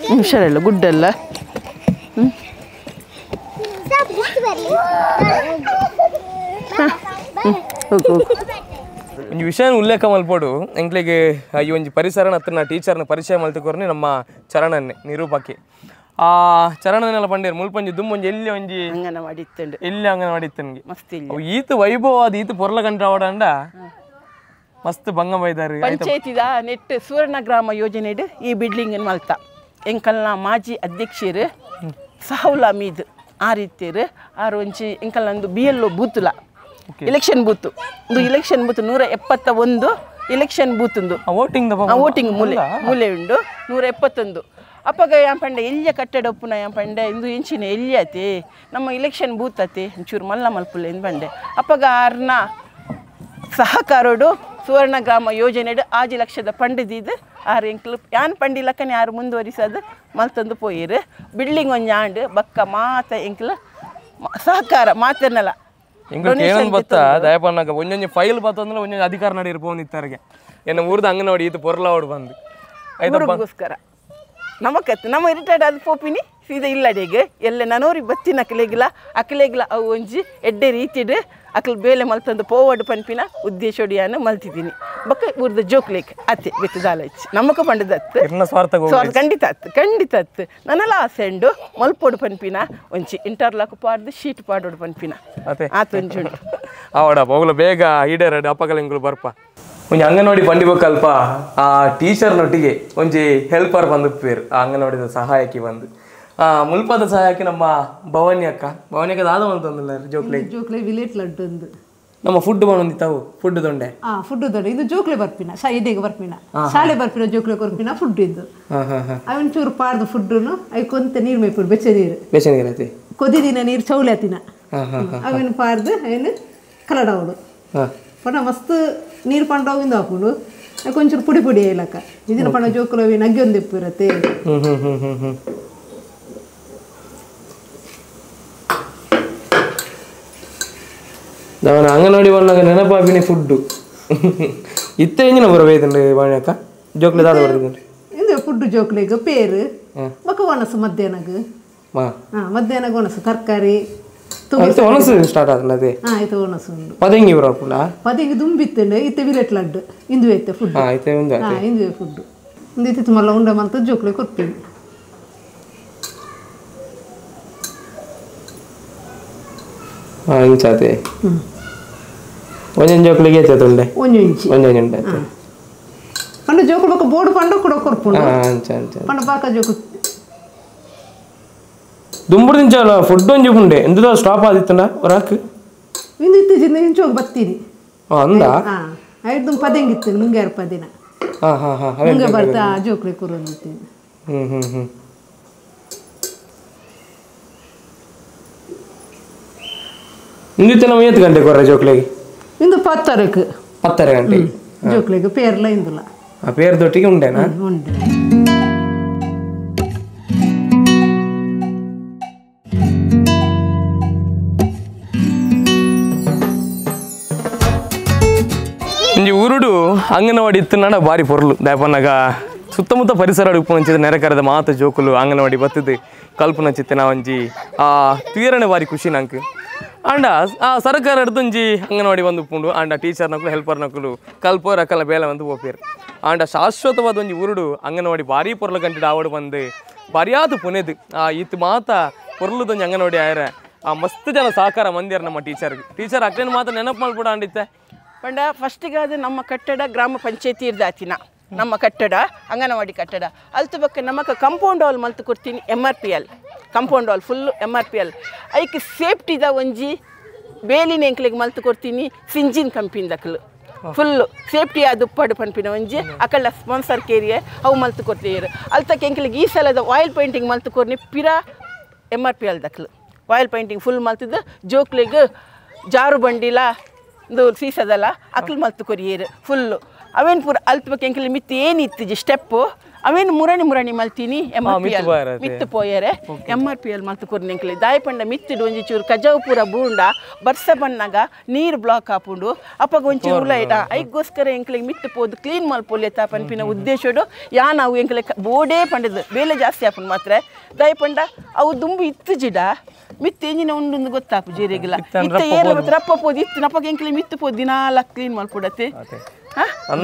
ಹ್ಞೂ ಹುಷಾರಲ್ಲ ಗುಡ್ಡಲ್ಲ ಹ್ಞೂ ಹೋಗು ಹೋಗು ಒಂಜಿ ವಿಷಯ ಉಲ್ಲೇಖ ಮಲ್ಪೋಡು ಎಂಕ್ಲೆಗೆ ಈ ಒಂಜಿ ಪರಿಸರನ ಹತ್ರ ಟೀಚರ್ನ ಪರಿಚಯ ಮಲ್ತುಕೊರ್ನಿ ನಮ್ಮ ಚರಣನ್ನೇ ನಿರೂಪಕಿ ಆ ಚರಣನೆಲ್ಲ ಪಂಡೇರು ಮುಲ್ಪಂಜಿ ದುಮ್ಮೊಂಜಿ ಎಲ್ಲಿ ಒಂಜಿ ಅಂಗನವಾಡಿ ಇತ್ತಂಡು ಎಲ್ಲಿ ಅಂಗನವಾಡಿ ಇತ್ತನ್ಗೆ ಮಸ್ತ್ ಈತ ವೈಭವ ಅದು ಈತ ಪೊರ್ಲ ಕಂಡ್ರಾವಡಂಡ ಮಸ್ತ್ ಬಂಗ ಬೈದಾರು ಪಂಚಾಯತಿದ ನೆಟ್ ಸುವರ್ಣ ಗ್ರಾಮ ಯೋಜನೆಡ್ ಈ ಬಿಲ್ಡಿಂಗ್ ಮಲ್ತ ಎಂಕಲ್ನ ಮಾಜಿ ಅಧ್ಯಕ್ಷರು ಸಹೌಲ ಮೀದ್ ಆ ರೀತಿಯರು ಆರು ಒಂಜಿ ಎಂಕಲ್ನೊಂದು B L O ಬೂತುಲ election booth ಒಂದು election booth 171 election booth ಒಂದು ವೋಟಿಂಗ್ ವೋಟಿಂಗ್ ಮೂಲೆ ಮೂಲೆ ಉಂಡು 171 ಅಪ್ಪಗ ಯಾಂಪಂಡೆ ಎಲ್ಲಿಯ ಕಟ್ಟಡ ಉಪ್ಪುನ ಯಾಂಪಂಡೆ ಇಂದು ಇಂಚಿನ ಎಲ್ಲಿ ಆತಿ ನಮ್ಮ ಇಲೆಕ್ಷನ್ ಬೂತ್ ಆತಿ ಒಂಚೂರು ಮಲ್ಲ ಮಲ್ಪುಲೆ ಎಂದು ಬಂಡೆ ಅಪ್ಪಗ ಆರ್ನ ಸಹಕಾರೋಡು ಸುವರ್ಣ ಗ್ರಾಮ ಯೋಜನೆಡು 5 ಲಕ್ಷದ ಪಂಡಿದ್ದು ಆರು ಎಂಕ್ಲು ಯಾನ್ ಪಂಡಿ ಲಕ್ಕನೆ ಯಾರು ಮುಂದುವರಿಸೋದು ಮಲ್ತಂದು ಪೋಯಿರು ಬಿಲ್ಡಿಂಗ್ ಒಂಜಿ ಆಂಡು ಬಕ್ಕ ಮಾತ ಎಂಕ್ಲು ಸಹಕಾರ ಮಾತನ್ನಲ್ಲ ಎಂಕ್ಲು ಬತ್ತ ದಯಪನ್ನಾಗ ಒಂಜೊಂಜಿ ಫೈಲ್ ಬತ್ತಂದ್ರೆ ಒಂಜೊಂಜಿ ಅಧಿಕಾರ ನಡೀರು ಪೋಂದಿತ್ತಾರಿಗೆ ಎನ್ನ ಊರ್ದ ಅಂಗನವಾಡಿ ಈತ ಪೊರ್ಲಾವಡು ಬಂದು ಊರಿಗೋಸ್ಕರ ನಮಕತ್ತು ನಮ್ಮ ರಿಟೈರ್ಡ್ ಆದ ಪೋಪಿನಿ ಸೀದಾ ಇಲ್ಲಡೆಗೆ ಎಲ್ಲ ನನೋರಿ ಬತ್ತಿನ ಅಕ್ಲೆಗಿಲ್ಲ ಅಕ್ಲೆಗಿಲ್ಲ ಅವು ಒಂಜಿ ಎಡ್ಡೆ ರೀತಿಡು ಅಕ್ಲು ಬೇಲೆ ಮಲ್ತಂದು ಪೋವಡು ಪನ್ಪಿನ ಉದ್ದೇಶೋಡಿಯಾನ ಮಲ್ತಿದ್ದೀನಿ ಬಕ್ಕ ಊರ್ದ ಜೋಕ್ಲೇಕ್ ಅತ್ತೆ ಬೆತ್ತದಾಲಚ್ಚಿ ನಮಕ ಪಂಡದತ್ತು ಸ್ವಾರ್ಥ ಖಂಡಿತ ಅತ್ತು ಖಂಡಿತ ಅತ್ತು ನನ್ನೆಲ್ಲ ಆಸೆ ಉಂಡು ಮಲ್ಪೋಡು ಪನ್ಪಿನ ಒಂಜಿ ಇಂಟರ್ಲಾಕ್ ಪಾಡ್ದು ಶೀಟ್ ಪಾಡೋಡು ಪನ್ಪಿನ ಆತ ಒಂಜಿ ಉಂಟು ಅವಡ ಹೋಗ್ಲ ಬೇಗ ಈಡೇರಡು ಅಪ್ಪಗಲಿಂಗುಲು ಬರ್ಪ ಒಂಜಿ ಅಂಗನವಾಡಿ ಬಂಡಿಬೇಕಲ್ಪ ಆ ಟೀಚರ್ನೊಟ್ಟಿಗೆ ಒಂಜಿ ಹೆಲ್ಪರ್ ಬಂದು ಪೇರು ಆ ಅಂಗನವಾಡಿದ ಸಹಾಯಕಿ ಬಂದು ಆ ಮುಲ್ಪದ ಸಹಾಯಕಿ ನಮ್ಮ ಭವಾನಿ ಅಕ್ಕ ಭವಾನಿ ಅಕ್ಕ ದಾದ ಅಂತಂದಿಲ್ಲ ಜೋಕ್ಲೆ ಜೋಕ್ಲೆ ವಿಲೇಟ್ ಲಡ್ಡು ಒಂದು ನಮ್ಮ ಫುಡ್ ಬಂದಿತ್ತಾವು ಫುಡ್ ದೊಂಡೆ ಫುಡ್ ದೊಂಡೆ ಇದು ಜೋಕ್ಲೆ ಬರ್ಪಿನ ಇದೀಗ ಬರ್ಪಿನ ಶಾಲೆ ಬರ್ಪಿನ ಜೋಕ್ಲೆ ಕೊರ್ಪಿನ ಫುಡ್ ಇದ್ದು ಅವನ್ ಚೂರು ಪಾಡ್ದು ಫುಡ್ಡುನು ಐಕೊಂತ ನೀರು ಮೇಪುಡು ಬೆಚ್ಚ ನೀರು ಬೆಚ್ಚ ನೀರು ಐತಿ ಕೊದಿ ದಿನ ನೀರು ಚೌಲೆ ತಿನ ಅವನು ಪಾಡ್ದು ಅವನು ಕಲಡವಡು ಪಂಡ ಮಸ್ತ್ ನೀರು ಪಂಡ ಹೋಗಿಂದ ಹಾಕೊಂಡು ಕೊಂಚೂರು ಪುಡಿ ಪುಡಿ ಇಲ್ಲಕ್ಕ ಇದನ್ನ ಪಂಡ ಜೋಕುಲು ಅವಿ ನಗ್ಗಿ ಒಂದು ಇರುತ್ತೆ ನಾನು ಅಂಗನವಾಡಿ ಬಂದಾಗ ನೆನಪಾಪಿನಿ ಫುಡ್ಡು ಇತ್ತೆ ಎಂಜಿನ ಬರಬೇಕಂದ್ರೆ ಬಾಣಿ ಅಕ್ಕ ಜೋಕ್ಲೆ ದಾದ ಬರ್ತದೆ ಇದು ಫುಡ್ ಜೋಕ್ಲೆಗ್ ಪೇರು ಬೊಕ ಒಣಸು ಮಧ್ಯಾಹ್ನಗ್ ಮಧ್ಯಾಹ್ನಗ್ ಒಣಸು ತರಕಾರಿ ಒಣಸು ಸ್ಟಾರ್ಟ್ ಆತಲ್ಲ ಅದೇ ಆಯ್ತು ಒಣಸು ಉಂಡು ಪದಂಗಿ ಬರಪುಂಡ ಪದಂಗಿ ದುಂಬಿತ್ತಂಡು ಇತ್ತೆ ವಿಲೆಟ್ ಲಡ್ಡು ಇಂದುವೆ ಇತ್ತೆ ಫುಡ್ ಇತ್ತೆ ಉಂದು ಇಂದುವೆ ಫುಡ್ ಇಂದು ಇತ್ತೆ ಮಲ್ಲ ಉಂಡೆ ಮಂತ ಜೋಕ್ಲೆ ಕೊರ್ಪಿನಿ ಇಂಚಾತೆ ಒಂಜೊಂಜಿ ಜೋಕ್ಲಿಗೆ ಏತ್ ಉಂಡೆ ಒಂಜೊಂಜಿ ಒಂಜೊಂಜಿ ಉಂಡೆ ಪಂಡ ಜೋಕುಲು ಬೊಕ ಬೋರ್ಡ್ ಪಂಡ ಕೂಡ ಕೊರ್ಪುಂಡು ಅಂಚ ಅಂಚ ಪಂಡ ಬಾಕ ಜೋಕು ದುಂಬುಡು ದಿಂಚಲ ಫುಡ್ ಒಂಜಿ ಉಂಡೆ ಎಂತದ ಸ್ಟಾಪ್ ಆದಿತ್ತಂಡ ಹೊರಕ್ ಇಂದು ಇತ್ತೀಚಿನ ಇಂಚೋಗಿ ಬತ್ತೀನಿ ಅಂದ ಐದು ಪದೆಂಗಿತ್ತು ನುಂಗ್ಯಾರ ಪದಿನ ಮುಂಗೆ ಬರ್ತಾ ಜೋಕ್ಲೆ ಕೊರೊಂದಿತ್ತಿ. ಹ್ಮ್ ಹ್ಮ್ ಹ್ಮ್ ಇಂದಿತ್ತೆ ನಮ್ಮ ಏತ್ ಗಂಟೆ ಕೊರ್ರೆ ಜೋಕ್ಲೆಗೆ? ಇಂದು 10:30ಕ್ಕೆ. 10:30 ಗಂಟೆ ಜೋಕ್ಲೆಗೆ ಪೇರ್ಲ ಇಂದುಲ. ಆ ಪೇರ್ ದೊಟ್ಟಿಗೆ ಉಂಡೇನಾ? ಉಂಡೆ. ಇಂಜಿ ಊರುಡು ಅಂಗನವಾಡಿ ಇತ್ತು ಬಾರಿ ಪೊರ್ಲು ದಾಯಪನ್ನಾಗ ಸುತ್ತಮುತ್ತ ಪರಿಸರ ಉಪ್ಪುನಂಚಿದ ನೆರೆಕರದ ಮಾತ ಜೋಕುಲು ಅಂಗನವಾಡಿ ಬತ್ತದು ಕಲ್ಪನಂಚಿತ್ತೆ ನಾವಂಜಿ ಆ ತುಯರನೆ ಬಾರಿ ಖುಷಿ ನಂಗೆ. ಆಂಡ ಆ ಸರ್ಕಾರ ಒಂಜಿ ಅಂಗನವಾಡಿ ಬಂದು ಉಪ್ಪುಂಡು ಆಂಡ ಟೀಚರ್ ನಕಲು ಹೆಲ್ಪರ್ ನಕಲು ಕಲ್ಪೋ ರಕಲ ಬೇಲೆ ಬಂದು ಪೋಪೇರು. ಆಂಡ ಶಾಶ್ವತವಾದ ಒಂಜಿ ಊರುಡು ಅಂಗನವಾಡಿ ಭಾರಿ ಪೊರ್ಲು ಗಂಟೆ ಆವಡು ಬಂದು ಬಾರಿಯಾದ ಪುನೆದು ಆ ಇತ್ತು ಮಾತ ಪೊರ್ಲುದೊಂಜಿ ಅಂಗನವಾಡಿ ಆಯರ ಆ ಮಸ್ತ್ ಜನ ಸಹಕಾರ ಮಂದಿರ ನಮ್ಮ ಟೀಚರ್ಗೆ. ಟೀಚರ್ ಅಕ್ಲೇನು ಮಾತ್ರ ನೆನಪು ಮಾಡ್ಬಿಡ ಅಂಡಿತ್ತೆ. ಪಂಡ ಫಸ್ಟಿಗಾದ ನಮ್ಮ ಕಟ್ಟಡ ಗ್ರಾಮ ಪಂಚಾಯತಿ ಇರ್ದಾತಿನ ನಮ್ಮ ಕಟ್ಟಡ ಅಂಗನವಾಡಿ ಕಟ್ಟಡ ಅಲ್ತು ಬಕ್ಕ ನಮಕ ಕಂಪೌಂಡ್ ವಾಲ್ ಮಲ್ತು ಕೊಡ್ತೀನಿ MRPL compound wall full MRPL ಐಕ್ ಸೇಫ್ಟಿದ ಒಂಜಿ ಬೇಲಿನ ಎಂಕ್ಲಿಗೆ ಮಲ್ತು ಕೊಡ್ತೀನಿ ಸಿಂಜಿನ್ ಕಂಪಿನ ದಕ್ಕಲು ಫುಲ್ಲು ಸೇಫ್ಟಿ ಆದ ಉಪ್ಪಾಡು ಪನ್ಪಿನ ಒಂಜಿ ಅಕಲ್ಲ ಸ್ಪಾನ್ಸರ್ ಕೇರಿಯೇ ಅವು ಮಲ್ತು ಕೊಡ್ತೀರಿ. ಅಲ್ತಕ್ಕೆ ಎಂಕ್ಲಿಗೆ ಈ ಸಲದ ಆಯಿಲ್ ಪೇಂಟಿಂಗ್ ಮಲ್ತು ಕೊರ್ನಿ ಪಿರಾ MRPL ದಕ್ಕಲು oil painting full ಮಲ್ತಿದ್ದು ಜೋಕ್ಲಿಗೆ ಜಾರು ಬಂಡಿಲ ಇಂದು ಸೀಸದಲ್ಲ ಅಕ್ಲು ಮಲ್ತು ಕೊರಿಯೇರು ಫುಲ್ಲು ಅವೇನು ಪೂರ ಅಲ್ತು ಎಂಕಲಿ ಮಿತ್ತು ಏನಿತ್ತು ಸ್ಟೆಪ್ಪು ಅವೇನು ಮುರಣಿ ಮುರಣಿ ಮಲ್ತೀನಿ MRPL ಮಿತ್ತು ಪೋಯರೆ MRPL ಮಲ್ತು ಕೊರ್ನಿ ಎಂಕಲಿ ದಾಯಪಂಡ ಮಿತ್ತಿಡು ಒಂಜಿ ಚೂರು ಕಜಾವು ಪೂರ ಬೂಂಡ ಬರ್ಸ ಬಣ್ಣಾಗ ನೀರು ಬ್ಲಾಕ್ ಆಪುಂಡು ಅಪ್ಪಗ ಒಂಚೂರು ಉಲ ಇಡ ಐಗೋಸ್ಕರ ಎಂಕಲಿಗೆ ಮಿತ್ತು ಪೋದು ಕ್ಲೀನ್ ಮಲ್ಪೊಲೆತ್ತ ಪನ್ಪಿನ ಉದ್ದೇಶಡು ಯಾ ನಾವು ಎಂಕಲೆ ಬೋಡೇ ಪಂಡದು ಬೇಲೆ ಜಾಸ್ತಿ ಆಪುಂಡು ಮಾತ್ರ ದಾಯಪಂಡ ಅವು ದುಂಬು ಇತ್ತು ಜಿಡ ಮಿತ್ತು ಎಂಜಿನ ಉಂಡು ಗೊತ್ತಾಪು ಜೀರೆಗಿಲ್ಲ ಇತ್ತ ಏರು ರಪ್ಪ ಪೋದು ಇತ್ತು ನಪ್ಪಗೆ ಎಂಕಲಿ ಮಿತ್ತು ಪೋದು ದಿನಾಲ ಕ್ಲೀನ್ ಮಲ್ಪುಡತ್ತೆ.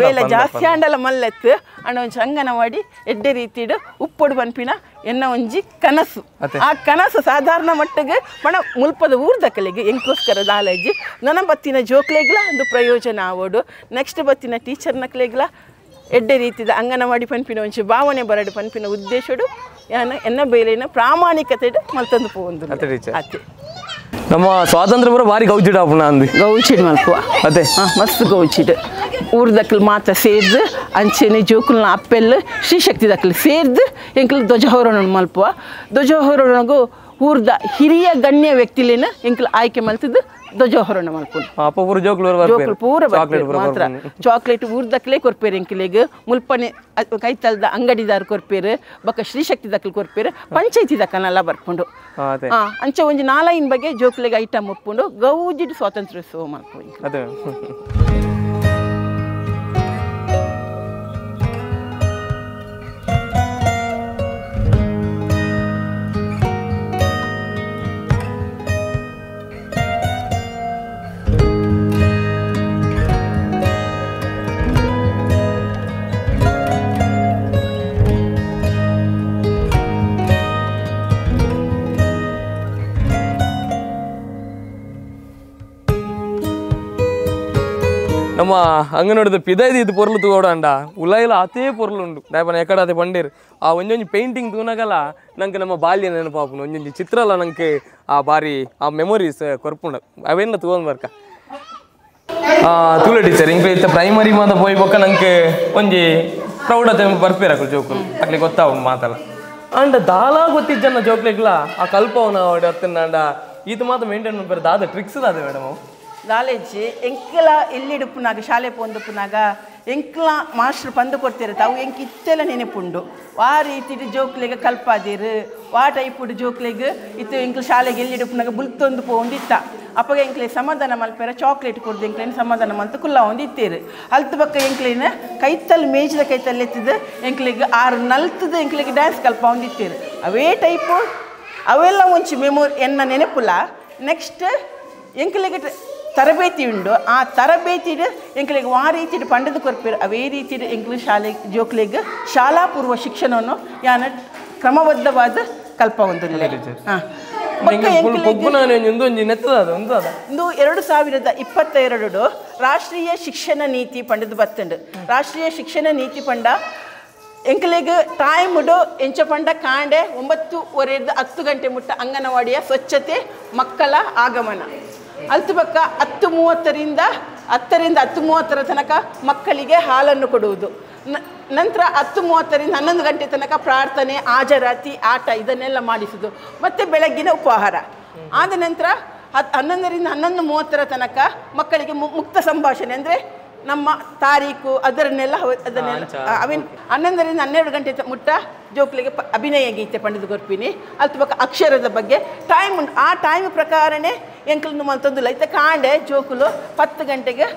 ಬೇಲೆ ಜಾಸ್ತಿ ಆಂಡಲ ಮಲ್ಲೆತ್ತು ಅಂಡ ಒಂಜಿ ಅಂಗನವಾಡಿ ಎಡ್ಡೆ ರೀತಿಡು ಉಪ್ಪೊಡು ಪನ್ಪಿನ ಎನ್ನ ಒಂಜಿ ಕನಸು. ಆ ಕನಸು ಸಾಧಾರಣ ಮಟ್ಟಿಗೆ ಪಣ ಮುಲ್ಪದ ಊರ್ದಕ್ಕಲಿಗೆ ಎಂಕೋಸ್ಕರ ದಾಲೇಜಿ ನನ್ನ ಬತ್ತಿನ ಜೋಕ್ಲೆಗ್ಲ ಒಂದು ಪ್ರಯೋಜನ ಆವೋಡು ನೆಕ್ಸ್ಟ್ ಬತ್ತಿನ ಟೀಚರ್ನಕ್ಲೆಗ್ಲ ಎಡ್ಡೆ ರೀತಿದ ಅಂಗನವಾಡಿ ಪನ್ಪಿನ ಒಂಜಿ ಭಾವನೆ ಬರಡು ಪನ್ಪಿನ ಉದ್ದೇಶಡು ಯಾನ ಎನ್ನ ಬೇಲೆನ ಪ್ರಾಮಾಣಿಕತೆ ಮಲ್ತಂದು ಪೋಂದು. ಅತ್ತೆ ನಮ್ಮ ಸ್ವಾತಂತ್ರ್ಯ ಪೂರ ಭಾರಿ ಗೌಜಿಡ್ ಆಪುಣ ಅಂದು ಗೌಚಿಡ್ ಮಲ್ಪುವ ಅದೇ ಮಸ್ತ್ ಗೌಚಿಡ್ ಊರ್ದಕ್ಲು ಮಾತ ಸೇರ್ದು ಅಂಚೆನೆ ಜೋಕುಲ್ನ ಅಪ್ಪೆಲ್ ಶ್ರೀಶಕ್ತಿ ದಕ್ಲು ಸೇರ್ದು ಎಂಕ್ಲು ಧ್ವಜಾರೋಹಣ ಮಲ್ಪುವ. ಧ್ವಜಾರೋಹಣಗೂ ಊರ್ದ ಹಿರಿಯ ಗಣ್ಯ ವ್ಯಕ್ತಿಲೇನ ಎಂಕ್ಲು ಆಯ್ಕೆ ಮಲ್ತಿದ್ದು ಧ್ವಜಾರೋಹಣ ಮಲ್ಪುನು. ಜೋಕುಲು ಪೂರ ಮಾತ್ರ ಚಾಕ್ಲೇಟ್ ಊರ್ದಕ್ಲೇ ಕೊರ್ಪೇರು ಎಂಕ್ಲೆಗ್ ಮುಲ್ಪನೆ ಕೈತಲ್ದ ಅಂಗಡಿದಾರ ಕೊರ್ಪೇರು ಬೊಕ್ಕ ಶ್ರೀಶಕ್ತಿ ದಕ್ಲು ಕೊರ್ಪೇರು ಪಂಚಾಯತಿ ದಕ್ಕನೆಲ್ಲ ಬರ್ಪುಂಡು. ಅಂಚೆ ಒಂಜಿ ನಾಲೈನ್ ಬಗ್ಗೆ ಜೋಕ್ಲೆಗ್ ಐಟಮ್ ಉಪ್ಪುಂಡು ಗೌಜಿಡ್ ಸ್ವಾತಂತ್ರ್ಯೋತ್ಸವ ಮಲ್ಪು. ಅದೇ ನಮ್ಮ ಅಂಗನವಾಡಿದ ಪಿದೈದು ಇದು ಪೊರ್ಲು ತೂವೋಡಂಡ ಉಲಾಯಿಲ ಅತೇ ಪೊರ್ಲು ಉಂಡು ದಾಯಪನ ಎಕಡ ಅದೇ ಬಂಡೇರು ಆ ಒಂಜೊಂಜಿ ಪೇಂಟಿಂಗ್ ತೂನಗಲ ನಂಗೆ ನಮ್ಮ ಬಾಲ್ಯ ನೆನಪಾಪುಂಡು ಒಂಜೊಂಜಿ ಚಿತ್ರಲ ನಂಗೆ ಆ ಬಾರಿ ಆ ಮೆಮೊರೀಸ್ ಕೊರ್ಪುಂಡು ಅವೇನ ತೂವೊಂದು ಬರ್ಕ. ತೂಲೆ ಟೀಚರ್ ಇಂಕ್ ಇತ್ತ ಪ್ರೈಮರಿ ಮಾತ ಪೋಯಿ ಬೊಕ್ಕ ನಂಗೆ ಒಂಜಿ ಪ್ರೌಢ ಬರ್ಪೇರು ಅಕುಲು ಜೋಕುಲು ಅಕ್ಲಿಗೆ ಗೊತ್ತಾವುಂಡು ಮಾತಲ್ಲ ಅಂಡ ದಾಲಾ ಗೊತ್ತಿಜ್ಜನ್ನ ಜೋಕ್ಲೆಗ್ಲ ಆ ಕಲ್ಪವನ ಅತ್ತಂಡ ಈತ ಮಾತ ಮೇಂಟೈನ್ ಮಾಡ್ತಾರೆ ದಾದ ಟ್ರಿಕ್ಸ್ ದಾದ ಮೇಡಮ್ ಅವು ನಾಲೆಜ್ ಎಂಕಲ ಎಲ್ಲಿಡುಪ್ಪುನಾಗ ಶಾಲೆ ಪೋಂದುಪ್ಪುನಾಗ ಎಂಕ್ಲ ಮಾಸ್ಟ್ರ್ ಪಂದು ಕೊಡ್ತಿರತ್ತ ಅವು ಎಂಕ್ ಇತ್ತೆಲ್ಲ ನೆನಪುಂಡು ವಾ ರೀತಿಡು ಜೋಕ್ಲೆಗ್ ಕಲ್ಪಾದಿರು ವಾ ಟೈಪುಡು ಜೋಕ್ಲೆಗ್ ಇತ್ತು ಎಂಕ್ಲ ಶಾಲೆಗೆ ಎಲ್ಲಿಡುಪ್ಪುನಾಗ ಬುಲ್ತೊಂದು ಪೋಂದಿತ್ತ ಅಪ್ಪಗ ಎಂಕ್ಲೆ ಸಮಾಧಾನ ಮಲ್ಪೆರ ಚಾಕ್ಲೇಟ್ ಕೊಡ್ದು ಎಂಕ್ಲೇನು ಸಮಾಧಾನ ಮಲ್ತು ಕುಲ್ಲ ಒಂದು ಇತ್ತೀರು ಅಲ್ತು ಬಕ್ಕ ಎಂಕ್ಲೇನ ಕೈತಲ್ಲಿ ಮೇಜಿದ ಕೈತಲ್ಲಿ ಎತ್ತಿದ್ದು ಎಂಕ್ಲೆಗ್ ಆರು ನಲ್ತದ ಎಂಕ್ಲೆಗ್ ಡ್ಯಾನ್ಸ್ ಕಲ್ಪ ಒಂದು ಇತ್ತೀರು ಅವೇ ಟೈಪು ಅವೆಲ್ಲ ಒಂಚಿ ಮೆಮೊರಿ ಎನ್ನ ನೆನಪುಲ್ಲ. ನೆಕ್ಸ್ಟ್ ಎಂಕ್ಲೆಗ್ ತರಬೇತಿ ಉಂಡು ಆ ತರಬೇತಿಡು ಎಂಕ್ಲೆಗ್ ಆ ರೀತಿಡು ಪಂಡದ ಕೊರ್ಪೇರು ಅವೇ ರೀತಿಡು ಎಂಕ್ಲು ಶಾಲೆ ಜೋಕ್ಲೆಗ್ ಶಾಲಾ ಪೂರ್ವ ಶಿಕ್ಷಣವನ್ನು ಯಾನ ಕ್ರಮಬದ್ಧವಾದ ಕಲ್ಪ ಒಂದು ಹಾಂ ಇಂದು 2022 ರಾಷ್ಟ್ರೀಯ ಶಿಕ್ಷಣ ನೀತಿ ಪಂಡದ ಬತ್ತಂಡು. ರಾಷ್ಟ್ರೀಯ ಶಿಕ್ಷಣ ನೀತಿ ಪಂಡ ಎಂಕ್ಲೆಗ್ ಟೈಮ್ಡು ಎಂಚ ಪಂಡ ಕಾಂಡೆ 9:30 10 ಗಂಟೆ ಮುಟ್ಟ ಅಂಗನವಾಡಿಯ ಸ್ವಚ್ಛತೆ ಮಕ್ಕಳ ಆಗಮನ ಅಲ್ತು ಪಕ್ಕ 10:30 ರಿಂದ 10ರಿಂದ 10:30 ತನಕ ಮಕ್ಕಳಿಗೆ ಹಾಲನ್ನು ಕೊಡುವುದು. ನಂತರ 10:30ರಿಂದ 11 ಗಂಟೆ ತನಕ ಪ್ರಾರ್ಥನೆ, ಹಾಜರಾತಿ, ಆಟ ಇದನ್ನೆಲ್ಲ ಮಾಡಿಸುವುದು. ಮತ್ತು ಬೆಳಗ್ಗಿನ ಉಪಹಾರ. ಆದ ನಂತರ 11ರಿಂದ 11:30 ತನಕ ಮಕ್ಕಳಿಗೆ ಮುಕ್ತ ಸಂಭಾಷಣೆ, ಅಂದರೆ ನಮ್ಮ ತಾರೀಕು ಅದನ್ನೆಲ್ಲ ಅದನ್ನೆಲ್ಲ ಅವಿನ 11ರಿಂದ 12 ಗಂಟೆ ಮುಟ್ಟ ಜೋಕ್ಲಿಗೆ ಅಭಿನಯ ಗೀತೆ ಪಂಡಿತ ಗೊರ್ಪಿನಿ. ಅಲ್ಲಿ ಬೊಕ್ಕ ಅಕ್ಷರದ ಬಗ್ಗೆ ಟೈಮ್ ಉಂಟು. ಆ ಟೈಮ್ ಪ್ರಕಾರನೇ ಎಂಕಲ್ನು ಮಲ್ತೊಂದುಲ್ಲ. ಇತ್ತ ಕಾಂಡೆ ಜೋಕುಲು 10 ಗಂಟೆಗೆ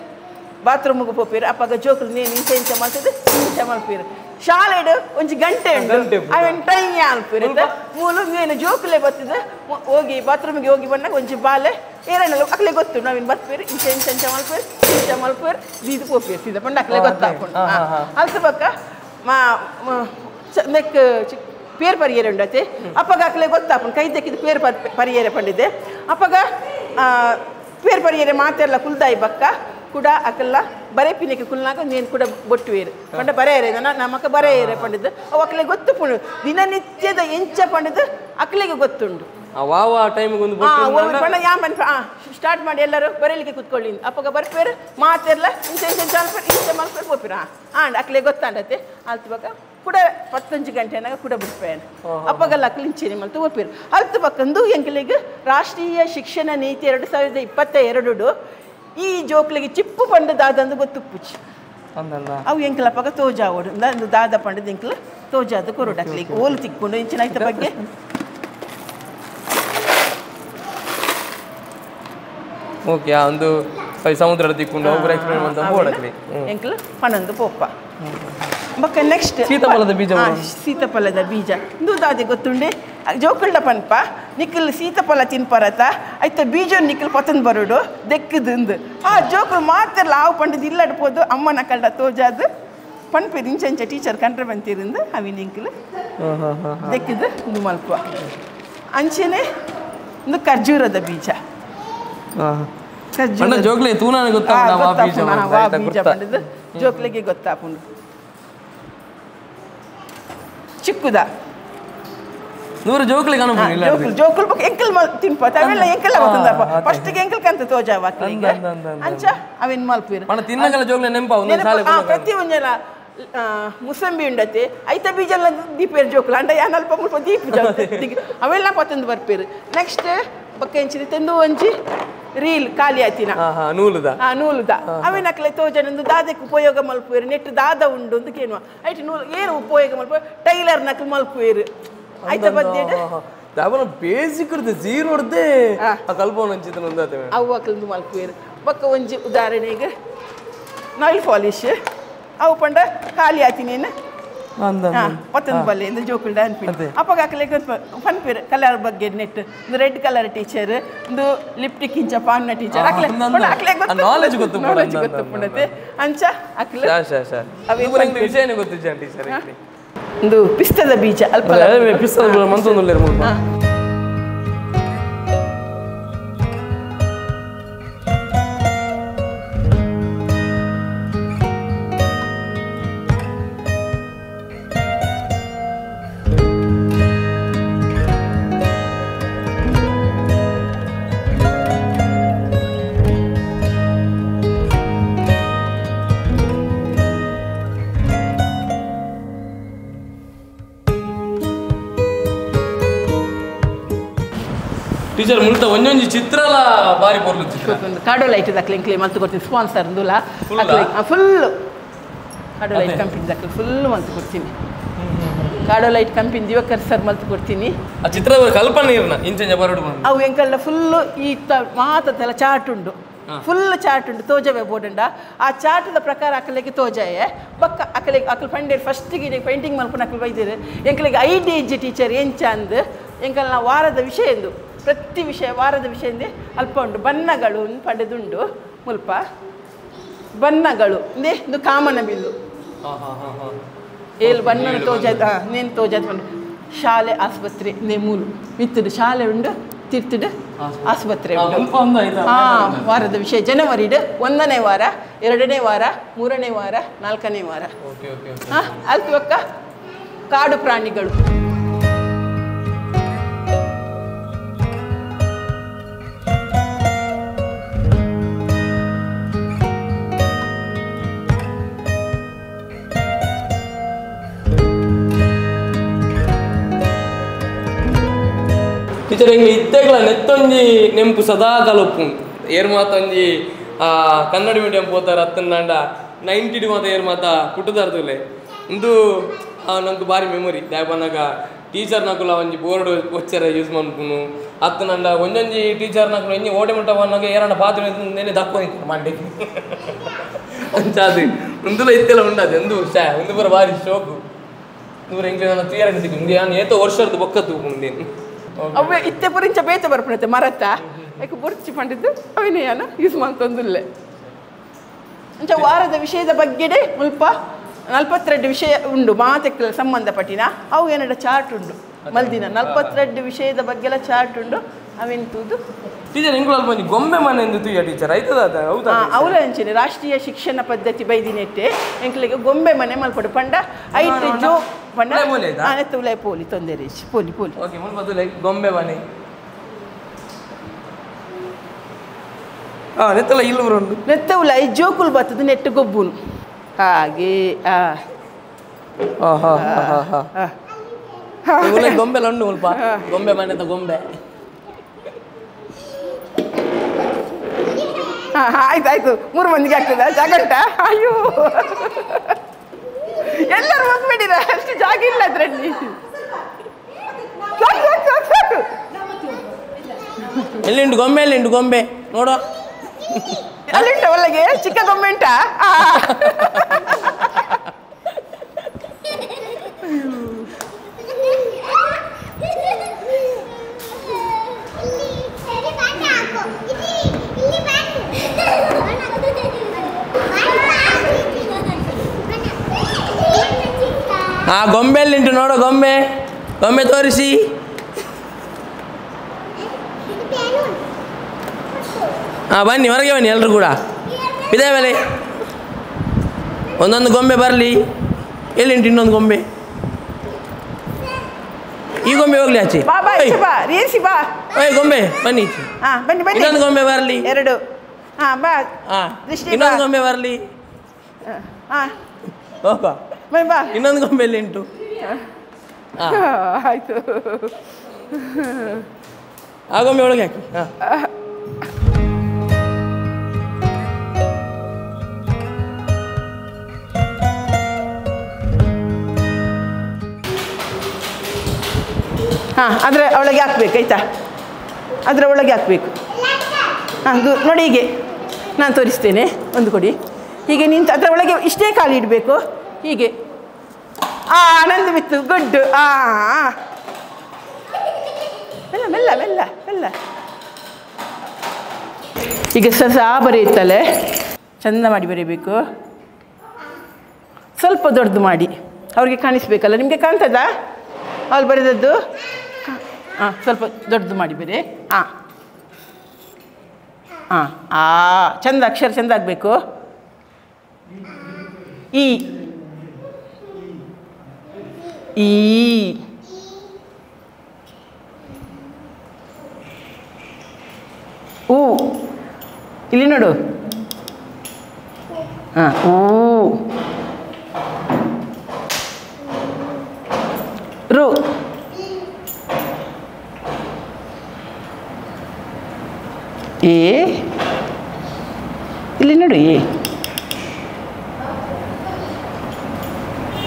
ಬಾತ್ರೂಮ್ಗೆ ಪೋಪೀರು. ಅಪ್ಪಾಗ ಜೋಕುಲು ನೀನು ಇಂಚ ಇಂಚ ಮಲ್ತದ್ದು ಇಂಚ ಮಲ್ಪೀರು. ಶಾಲೆಡು ಒಂಜಿ ಗಂಟೆ ಉಂಟು, ಅವೇನು ಟೈಮ್ ಅಲ್ಪೀರು. ಮೂಲು ನೀನು ಜೋಕುಲೆ ಬತ್ತಿದ್ದು ಹೋಗಿ ಬಾತ್ರೂಮಿಗೆ ಹೋಗಿ ಬಂದಾಗ ಒಂಜಿ ಬಾಲೆ ಏರಣ್ಣಲ್ಲ ಅಕ್ಲೆ ಗೊತ್ತು ನಾವಿನ್ ಬರ್ಪೀರು, ಇಂಚ ಇಂಚ ಇಂಚ ಮಲ್ಪೀರು ಇಂಚ ಮಲ್ಪೀರು ದೀದು ಪೋಪೀರು ಸೀದಾ ಪಂಡ ಅಕ್ಲೆ ಗೊತ್ತಾಕೊಂಡು. ಅಲ್ತ ಬೊಕ್ಕ ಮಾ ನೆಕ್ ಪೇರ್ ಪರಿಯರೆ ಉಂಡತೆ. ಅಪ್ಪಗ ಅಕ್ಲೆ ಗೊತ್ತಾಪುಂಡು ಕೈ ದಕ್ಕಿದ್ದು ಪೇರ್ ಪರಿಯರೆ ಪಂಡಿದ್ದೆ. ಅಪ್ಪಗ ಪೇರ್ ಪರಿಯರೆ ಮಾತೆಲ್ಲ ಕುಲ್ದಾಯಿ ಬಕ್ಕ ಕೂಡ ಅಕಲ್ಲ ಬರೆಪಿನಿಗೆ ಕುಲ್ನಾಗ ನೀನು ಕೂಡ ಬೊಟ್ಟುವೇರು ಪಂಡ ಬರೆಯರೆ ನಮಕ ಬರೆಯರೆ ಪಂಡಿದ್ದು ಅವು ಅಕ್ಲೆ ಗೊತ್ತುಪುಂಡು. ದಿನನಿತ್ಯದ ಎಂಚ ಪಂಡಿದ್ದು ಅಕ್ಲೆಗೆ ಗೊತ್ತುಂಡು. ಸ್ಟಾರ್ಟ್ ಮಾಡಿ ಎಲ್ಲರೂ ಬರೀಲಿಕ್ಕೆ ಕುತ್ಕೊಳ್ಳಿ. ಅಪ್ಪಗ ಬರ್ಪೇರು ಮಾತೆಲ್ಲ ಇಂಚ ಇಂಚ ಇಂಚ ಅನ್ಪೇರು ಇಂಚ ಮಲ್ಪೇರು ಪೋಪಿರ ಆಂಡ್ ಅಕ್ಲೆ ಗೊತ್ತಾಂಡತೆ. ಅಲ್ತು ಬಕ್ಕ ಕೂಡ 10 ಗಂಟೆನಾಗ ಕೂಡ ಬಿಡ್ಪೇನು. ಅಪ್ಪಗಲ್ಲ ಅಕ್ಲು ಇಂಚೇನೆ ಮಲ್ತು ಓಪಿರು. ಅಲ್ತು ಬಕ್ಕಂದು ಎಂಕಲಿಗೆ ರಾಷ್ಟ್ರೀಯ ಶಿಕ್ಷಣ ನೀತಿ 2022 ಈ ಜೋಕ್ಲಿಗೆ ಚಿಪ್ಪು ಪಂಡ ದಾದಂದು ಗೊತ್ತುಪ್ಪುಚಿ ಅವು ಎಂಕಲ ಅಪ್ಪಗ ತೋಜಾವಡು ದಾದ ಪಂಡದ ಎಂಕಲ ತೋಜಾದ ಕೊರಡು ಅಕ್ಲಿಗೆ ಓಲು ತಿಕ್ಕೊಂಡು ಇಂಚಿನ ಐತ ಬಗ್ಗೆ. ಓಕೆ, ಒಂದು ಸಮುದ್ರ ತಿಕ್ಕೊಂಡು ಎಂಕಲ ಪಣಂದು ಪೋಪ. ಬೊಕ್ಕ ನೆಕ್ಸ್ಟ್ ಸೀತಾಫಲದ ಬೀಜ. ಸೀತಾಫಲದ ಬೀಜ ಇಂದು ದಾದೆ ಗೊತ್ತುಂಡೆ ಜೋಕುಲ್ಡ ಪನ್ಪ ನಿಖಲ್ ಸೀತಾಫಲ ತಿನ್ಪರತ ಐತ ಬೀಜ ನಿಖಲ್ ಪತಂದ್ ಬರೋಡು ದೆಕ್ಕದು. ಆ ಜೋಕುಲು ಮಾತ್ರ ಲಾವು ಪಂಡದು ಇಲ್ಲಡ್ಪೋದು ಅಮ್ಮನ ಕಳ್ಳ ತೋಜಾದು ಪನ್ಪೇರು ಇಂಚ ಇಂಚ ಟೀಚರ್ ಕಂಡ್ರೆ ಬಂತಿರಿಂದ ಅವಿನ ಇಂಕಲ್ ದೆಕ್ಕದು ಇಂದು ಮಲ್ಪ. ಅಂಚೆನೆ ಇಂದು ಖರ್ಜೂರದ ಬೀಜ. ಬೀಜ ಪಂಡದು ಜೋಕ್ಲಿಗೆ ಗೊತ್ತಾಪುಂಡು. ಚಿಕ್ಕುದ ನೂರು ಜೋಕ್ಲಿಗೆ ಜೋಕುಲ್ ಬೊಕ್ಕ ಎಂಕಲ್ ತಿನ್ಪತ ಅವೆಲ್ಲ ಎಂಕಲ್ ಗೊತ್ತಂದಪ್ಪ. ಫಸ್ಟ್ಗೆ ಎಂಕಲ್ ಕಂತ ತೋಜಾವ ಅಂಚ ಅವೇನು ಮಲ್ಪೀರು ಪ್ರತಿ ಒಂಜಲ ಮುಸಂಬಿ ಉಂಡತೆ ಐತ ಬೀಜ ಎಲ್ಲ ದೀಪೇರು ಜೋಕುಲು ಅಂಡ ಯಾನ್ ಅಲ್ಪ ಮುಲ್ಪ ದೀಪ ಅವೆಲ್ಲ ಪತ್ತೊಂದು ಬರ್ಪೇರು. ನೆಕ್ಸ್ಟ್ ಬೊಕ್ಕ ಎಂಚಿನ ತೆಂದು ಒಂಜಿ ರೀಲ್ ಖಾಲಿ ಆತಿನ ನೂಲುದ ನೂಲುದ ಅವೇನ ಅಕ್ಲೆ ತೋಜನಂದು ದಾದಕ್ಕೆ ಉಪಯೋಗ ಮಲ್ಪುವೇರು ನೆಟ್ ದಾದ ಉಂಡು ಅಂತ ಕೇಳುವ ಐಟ್ ನೂಲು ಏನು ಉಪಯೋಗ ಮಲ್ಪ ಟೈಲರ್ ನಕಲು ಮಲ್ಪುವೇರು ಐತ ಬದ್ದೇಡು ದಾವನ ಬೇಸಿಕ್ ಇರ್ದೆ ಜೀರೋ ಇರ್ದೆ ಆ ಕಲ್ಪನ ಅಂಚಿತನ ಒಂದಾತೆ ಅವು ಅಕ್ಲಂದು ಮಲ್ಪುವೇರು. ಬೊಕ್ಕ ಒಂಜಿ ಉದಾಹರಣೆಗೆ ನಾಯಿಲ್ ಪಾಲಿಶ್ ಅವು ಪಂಡ ಖಾಲಿ ಆತಿನೇನು ಪತ್ತೊಂದು ಬಲ್ಲೆ ಇಂದು ಜೋಕುಲ್ಡ ಅನ್ಪಿನ ಅಪ್ಪಗ ಅಕ್ಲೆ ಪನ್ಪೇರು ಕಲರ್ ಬಗ್ಗೆ ನೆಟ್ ಒಂದು ರೆಡ್ ಕಲರ್ ಟೀಚರ್ ಒಂದು ಲಿಪ್ಟಿಕ್ ಇಂಚ ಪಾನ್ನ ಟೀಚರ್ ಅಕ್ಲೆ ಅಕ್ಲೆ ನಾಲೆಜ್ ಗೊತ್ತು ನಾಲೆಜ್ ಗೊತ್ತುಪುಂಡತೆ ಅಂಚ ಅಕ್ಲೆ ವಿಷಯನೇ ಗೊತ್ತು ಟೀಚರ್. ಒಂದು ಪಿಸ್ತದ ಬೀಜ ಅಲ್ಪ ಪಿಸ್ತದ ಮಂತೊಂದುಲ್ಲೇರು ಮುಲ್ಪ. ಟೀಚರ್ ಮುಲ್ತ ಒಂಜೊಂಜಿ ಚಿತ್ರಲ ಬಾರಿ ಪೊರ್ಲು ಚಿತ್ರ ಕಾಡೋ ಲೈಟ್ ದಕ್ಲೆ ಎಂಕ್ಲೆ ಮಲ್ತು ಕೊಡ್ತೀನಿ ಸ್ಪಾನ್ಸರ್ ಅಂದುಲ ಫುಲ್ ಕಾಡೋ ಲೈಟ್ ಕಂಪನಿ ದಕ್ಲೆ ಫುಲ್ ಮಲ್ತು ಕೊಡ್ತೀನಿ. ಕಾಡೋ ಲೈಟ್ ಕಂಪನಿ ದಿವಕರ್ ಸರ್ ಮಲ್ತು ಕೊಡ್ತೀನಿ. ಆ ಚಿತ್ರದ ಕಲ್ಪನೆ ಇರ್ನ ಇಂಚಂಜ ಬರಡು ಅವು ಎಂಕಲ್ನ ಫುಲ್ ಈ ಮಾತದೆಲ್ಲ ಚಾರ್ಟ್ ಉಂಡು, ಫುಲ್ ಚಾರ್ಟ್ ಉಂಡು ತೋಜವೆ ಬೋರ್ಡುಂಡ. ಆ ಚಾರ್ಟ್ದ ಪ್ರಕಾರ ಅಕಲೆಗೆ ತೋಜಾಯೆ ಬಕ್ಕ ಅಕಲೆಗೆ ಅಕಲ್ ಪಂಡೇರು ಫಸ್ಟಿಗೆ ಪೇಂಟಿಂಗ್ ಮಲ್ಪುನ Akal ಬೈದಿರು ಎಂಕಲಿಗೆ I D G teacher ಎಂಚ ಅಂದು ಎಂಕಲ್ನ ವಾರದ ವಿಷಯ ಎಂದು ಪ್ರತಿ ವಿಷಯ ವಾರದ ವಿಷಯ ಎಂದೇ ಅಲ್ಪ ಉಂಡು. ಬಣ್ಣಗಳು ಪಡೆದುಂಡು ಮುಲ್ಪ ಬಣ್ಣಗಳು ಇಂದೇ ಇದು ಕಾಮನ ಬಿಲ್ಲು ಏಳು ಬಣ್ಣ ತೋಜಾದ ನೇನು ತೋಜಾದ ಬಣ್ಣ. ಶಾಲೆ ಆಸ್ಪತ್ರೆ ನೇ ಮೂಲು ಮಿತ್ತಡು ಶಾಲೆ ಉಂಡು ತಿರ್ತುಡು ಆಸ್ಪತ್ರೆ ಉಂಡು. ವಾರದ ವಿಷಯ ಜನವರಿಡು 1ನೇ ವಾರ, 2ನೇ ವಾರ, 3ನೇ ವಾರ, 4ನೇ ವಾರ. ಅಲ್ತು ಬೊಕ್ಕ ಕಾಡು ಪ್ರಾಣಿಗಳು. Teacher ಎಂಗ್ಲ ಇತ್ತೆಗ್ಲ ನೆತ್ತೊಂಜಿ ನೆಂಪು ಸದಾ ಕಾಲ ಉಪ್ಪು ಏರ್ ಮಾತೊಂಜಿ ಕನ್ನಡ ಮೀಡಿಯಂ ಪೋತಾರ ಅತ್ತಂಡ 90 ಮಾತ ಏರ್ ಮಾತ ಪುಟ್ಟದಾರ್ತುಲೆ ಇಂದು ನಂಗೆ ಭಾರಿ ಮೆಮೊರಿ ದಾಯಪನ್ನಾಗ ಟೀಚರ್ ನಕುಲ ಒಂಜಿ ಬೋರ್ಡ್ ಒಚ್ಚರ ಯೂಸ್ ಮನ್ಪುನು ಅತ್ತನಂಡ ಒಂಜೊಂಜಿ ಟೀಚರ್ ನಕುಲು ಎಂಜಿ ಓಟೆ ಮುಟ್ಟ ಬಂದಾಗ ಏರಣ್ಣ ಪಾತ್ರೆ ನೇನೆ ದಕ್ಕೊಂಡಿತ್ತು ಮಂಡೆ ಅಂಚಾದು ಉಂದುಲ ಇತ್ತೆಲ್ಲ ಉಂಡದು ಎಂದು ಶಾ ಒಂದು ಪೂರ ಭಾರಿ ಶೋಕು ನೂರ ಎಂಗ್ಲ ನನ್ನ ತುಯರ ಸಿಕ್ಕು ನಾನು ಏತೋ ವರ್ಷದ ಬೊಕ್ಕ ತೂಪುಂಡೇನು ಅವೇ ಇತ್ತೆ ಪುರಿಂಚ ಬೇತೆ ಬರ್ಪುಣತೆ ಮರತ್ತ ಯಾಕೆ ಬೊರ್ಚಿ ಪಂಡಿದ್ದು ಅವಿನಯಾನ ಯೂಸ್ ಮಾಡ್ತೊಂದುಲ್ಲೆ ಅಂಚ ವಾರದ ವಿಷಯದ ಬಗ್ಗೆಡೆ ಮುಲ್ಪ 42 ವಿಷಯ ಉಂಡು ಮಾತೆಕ್ಕೆ ಸಂಬಂಧಪಟ್ಟಿನ ಅವು ಏನಡ ಚಾರ್ಟ್ ಉಂಡು ಮಲ್ದಿನ 42 ವಿಷಯದ ಬಗ್ಗೆಲ್ಲ ಚಾರ್ಟ್ ಉಂಡು ಅವೇನು ತೂದು ಟೀಚರ್ ಎಂಗುಲ ಬಂದು ಗೊಂಬೆ ಮನೆ ಎಂದು ತೂಯ ಟೀಚರ್ ಆಯ್ತದ ಹೌದಾ ಅವರ ಅಂಚನೆ ರಾಷ್ಟ್ರೀಯ ಶಿಕ್ಷಣ ಪದ್ಧತಿ ಬೈದಿನೆಟ್ಟೆ ಎಂಕ್ಲಿಗೆ ಗೊಂಬೆ ಮನೆ ಮಲ್ಪಡು ಪಂಡ ಐಟ್ ಜೋ ಪಂಡ ತುಲೆ ಪೋಲಿ ತೊಂದರೆ ಪೋಲಿ ಪೋಲಿ ಓಕೆ ಮುಲ್ಪ ತುಲೆ ಗೊಂಬೆ ಮನೆ ನೆತ್ತಲ ಇಲ್ಲೂರು ಉಂಡು ನೆತ್ತ ಉಲ್ಲ ಈ ಜೋಕುಲ್ ಬರ್ತದೆ ನೆಟ್ಟು ಗೊಬ್ಬುನು ಹಾಗೆ ಗೊಂಬೆ ಉಂಡು ಮುಲ್ಪ ಗೊಂಬೆ ಮನೆದ ಗೊಂಬೆ ಆಯ್ತು ಆಯ್ತು 3 ಮಂದಿಗೆ ಆಗ್ತದ ಜಾಗ ಉಂಟಾ? ಅಯ್ಯೋ ಎಲ್ಲರೂ ಹೋಗ್ಬೇಡಿರ, ಅಷ್ಟು ಜಾಗ ಇಲ್ಲ ಅದರಲ್ಲಿ. ಸಾಕು ಸಾಕು ಸಾಕು ಸಾಕು. ಎಲ್ಲಿಂಟು ಗೊಂಬೆ, ಎಲ್ಲಿಂಟು ಗೊಂಬೆ ನೋಡು, ಅಲ್ಲಿಂಟ ಒಳಗೆ ಚಿಕ್ಕ ಗೊಂಬೆ ಉಂಟಾ? ಆ ಗೊಂಬೆ ಎಲ್ಲಿಂಟು ನೋಡು, ಗೊಂಬೆ ಗೊಂಬೆ ತೋರಿಸಿ. ಹಾಂ ಬನ್ನಿ ಹೊರಗೆ ಬನ್ನಿ ಎಲ್ಲರೂ ಕೂಡ. ಇದೇ ಮೇಲೆ ಒಂದೊಂದು ಗೊಂಬೆ ಬರಲಿ. ಎಲ್ಲಿಂಟು ಇನ್ನೊಂದು ಗೊಂಬೆ? ಈ ಗೊಂಬೆ ಹೋಗ್ಲಿ ಆಚೆ. ಓಯ್ ಗೊಂಬೆ ಬನ್ನಿ, ಇನ್ನೊಂದು ಗೊಂಬೆ ಬರಲಿ. ಎರಡು. ಇನ್ನೊಂದು ಗೊಂಬೆ ಬರಲಿ. ಹೋಗ, ಇನ್ನೊಂದು ಗೊಂಬೆ ಎಲ್ಲಿಂಟು? ಆಯ್ತು, ಆ ಗೊಂಬೆ ಒಳಗೆ ಹಾಕಿ. ಹಾಂ ಹಾಂ, ಅದರ ಒಳಗೆ ಹಾಕ್ಬೇಕು ಆಯಿತಾ? ಅದರ ಒಳಗೆ ಹಾಕಬೇಕು. ಹಾಂ ನೋಡಿ, ಹೀಗೆ ನಾನು ತೋರಿಸ್ತೇನೆ, ಒಂದು ಕೊಡಿ. ಹೀಗೆ ನಿಂತು ಅದರ ಒಳಗೆ ಇಷ್ಟೇ ಖಾಲಿ ಇಡಬೇಕು ಹೀಗೆ. ನಂದು ಬಿತ್ತು, ಗುಡ್. ಮೆಲ್ಲ ಮೆಲ್ಲ ಮೆಲ್ಲ ಮೆಲ್ಲ. ಈಗ ಸಸ ಬರೆಯುತ್ತಲೆ, ಚಂದ ಮಾಡಿ ಬರೀಬೇಕು. ಸ್ವಲ್ಪ ದೊಡ್ಡದು ಮಾಡಿ, ಅವ್ರಿಗೆ ಕಾಣಿಸ್ಬೇಕಲ್ಲ. ನಿಮಗೆ ಕಾಣ್ತದಾ ಅವ್ರು ಬರೆದದ್ದು? ಹಾಂ, ಸ್ವಲ್ಪ ದೊಡ್ಡದು ಮಾಡಿ ಬೇರೆ. ಹಾಂ ಹಾಂ ಆ ಚಂದ ಅಕ್ಷರ ಚಂದ ಆಗಬೇಕು. ಈ ಈ ಊ, ಇಲ್ಲಿ ನೋಡು. ಹಾಂ ಊ, ರು, ಎ, ಇಲ್ಲಿ ನೋಡು.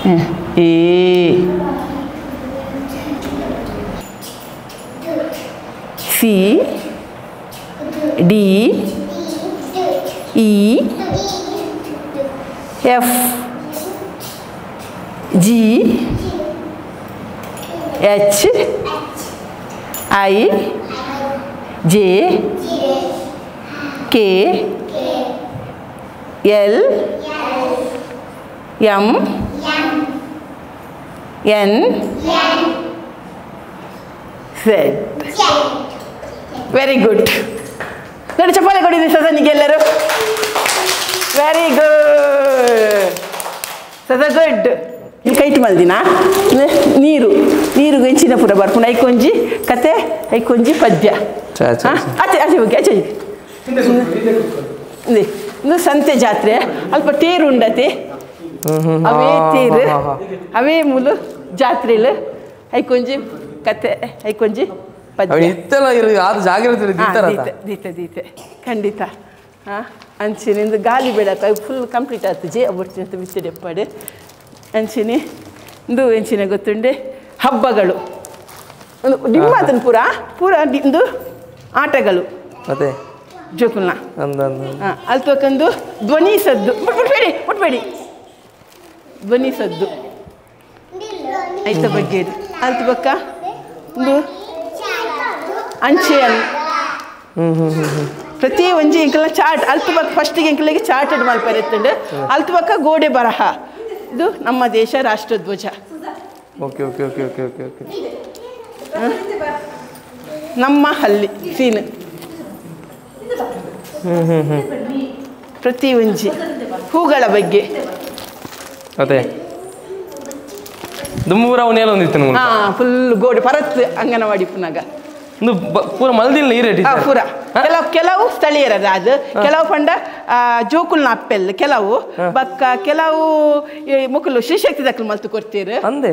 A A C D E F G H I J K L M N Z. Very good. ನೋಡಿ ಚಪ್ಪಾಳೆ ಕೊಡಿದ್ರಿ ಸದನಿಗೆ ಎಲ್ಲರೂ. ವೆರಿ ಗುಡ್ ಸದಾ, ಗುಡ್. ಇಲ್ಲಿ ಕೈಟ್ ಮಲ್ದಿನ ನೀರು ನೀರು ಗೆಂಚಿನ ಪೂರ ಬರ್ಪುಂಡು. ಐಕೊಂಜಿ ಕತೆ, ಐಕೊಂಜಿ ಪದ್ಯ. ಆಚೆ ಆಚೆ ಹೋಗಿ, ಆಚೆ ಹೋಗಿ. ಇದು ಸಂತೆ ಜಾತ್ರೆ, ಅಲ್ಪ ತೇರು ಉಂಡತೆ. ಅವೇ ತೇರು, ಅವೇ ಮೂಲು ಜಾತ್ರೆಲು. ಐಕೊಂಜಿ ಕತೆ, ಐಕೊಂಜಿ ಪದ್ಯ ಇತ್ತೆಲ್ಲ ಆದ ಜಾಗ್ರತೆ ದೀತೆ ದೀತೆ ದೀತೆ ಖಂಡಿತ. ಹಾಂ ಅಂಚಿನಿಂದ ಗಾಲಿ ಬೇಡಕ್ಕ ಫುಲ್ ಕಂಪ್ಲೀಟ್ ಆತುಜಿ ಅಬ್ಬರ್ಚಿನ ಬಿತ್ತಿಡೆಪ್ಪಾಡು ಅಂಚಿನಿ ಇಂದು ಎಂಚಿನ ಗೊತ್ತುಂಡೆ ಹಬ್ಬಗಳು ಒಂದು ಡಿಮ್ಮಾತನ ಪೂರ ಪೂರ ಇಂದು ಆಟಗಳು ಅದೇ ಜೋಕುಲ್ನ ಹಾಂ ಅಲ್ಲಿ ತಗೊಂಡು ಧ್ವನಿ ಸದ್ದು ಮುಟ್ಬೇಡಿ ಮುಟ್ಬೇಡಿ ಧ್ವನಿ ಸದ್ದು ಐತ ಬಗ್ಗೆ ಅಲ್ಲಿ ಬಕ್ಕ ಒಂದು ಅಂಚೆ ಪ್ರತಿ ಒಂಜಿ ಎಂಕಲ್ನ ಚಾರ್ಟ್ ಅಲ್ತು ಬಕ್ಕ ಫಸ್ಟಿಗೆ ಎಂಕಲಿಗೆ ಚಾರ್ಟೆಡ್ ಮಲ್ಪೆರೆತ್ತುಂಡು ಅಲ್ತು ಬಕ್ಕ ಗೋಡೆ ಬರಹ ಇದು ನಮ್ಮ ದೇಶ ರಾಷ್ಟ್ರಧ್ವಜ. Okay okay okay okay okay okay ನಮ್ಮ ಹಳ್ಳಿ ಸೀನ್ ಪ್ರತಿ ಒಂಜಿ ಹೂಗಳ ಬಗ್ಗೆ ಅದೇ ದುಮ್ಮೂರ ಅವನೇಲ ಒಂದಿತ್ತು ಹಾಂ ಫುಲ್ ಗೋಡೆ ಪರತ್ ಅಂಗನವಾಡಿ ಪುನಗ ಪೂರ ಮಲ್ದಿಲ್ಲ ಈ ರೇಟ್ ಪೂರ ಕೆಲವು ಕೆಲವು ಸ್ಥಳೀಯರದ ಅದು ಕೆಲವು ಪಂಡ ಜೋಕುಲ್ನ ಅಪ್ಪೆಲ್ ಕೆಲವು ಬಕ್ಕ ಕೆಲವು ಮುಕ್ಕಲು ಶ್ರೀಶಕ್ತಿ ದಕ್ಕಲು ಮಲ್ತು ಕೊಡ್ತೀರು ಅಂದೆ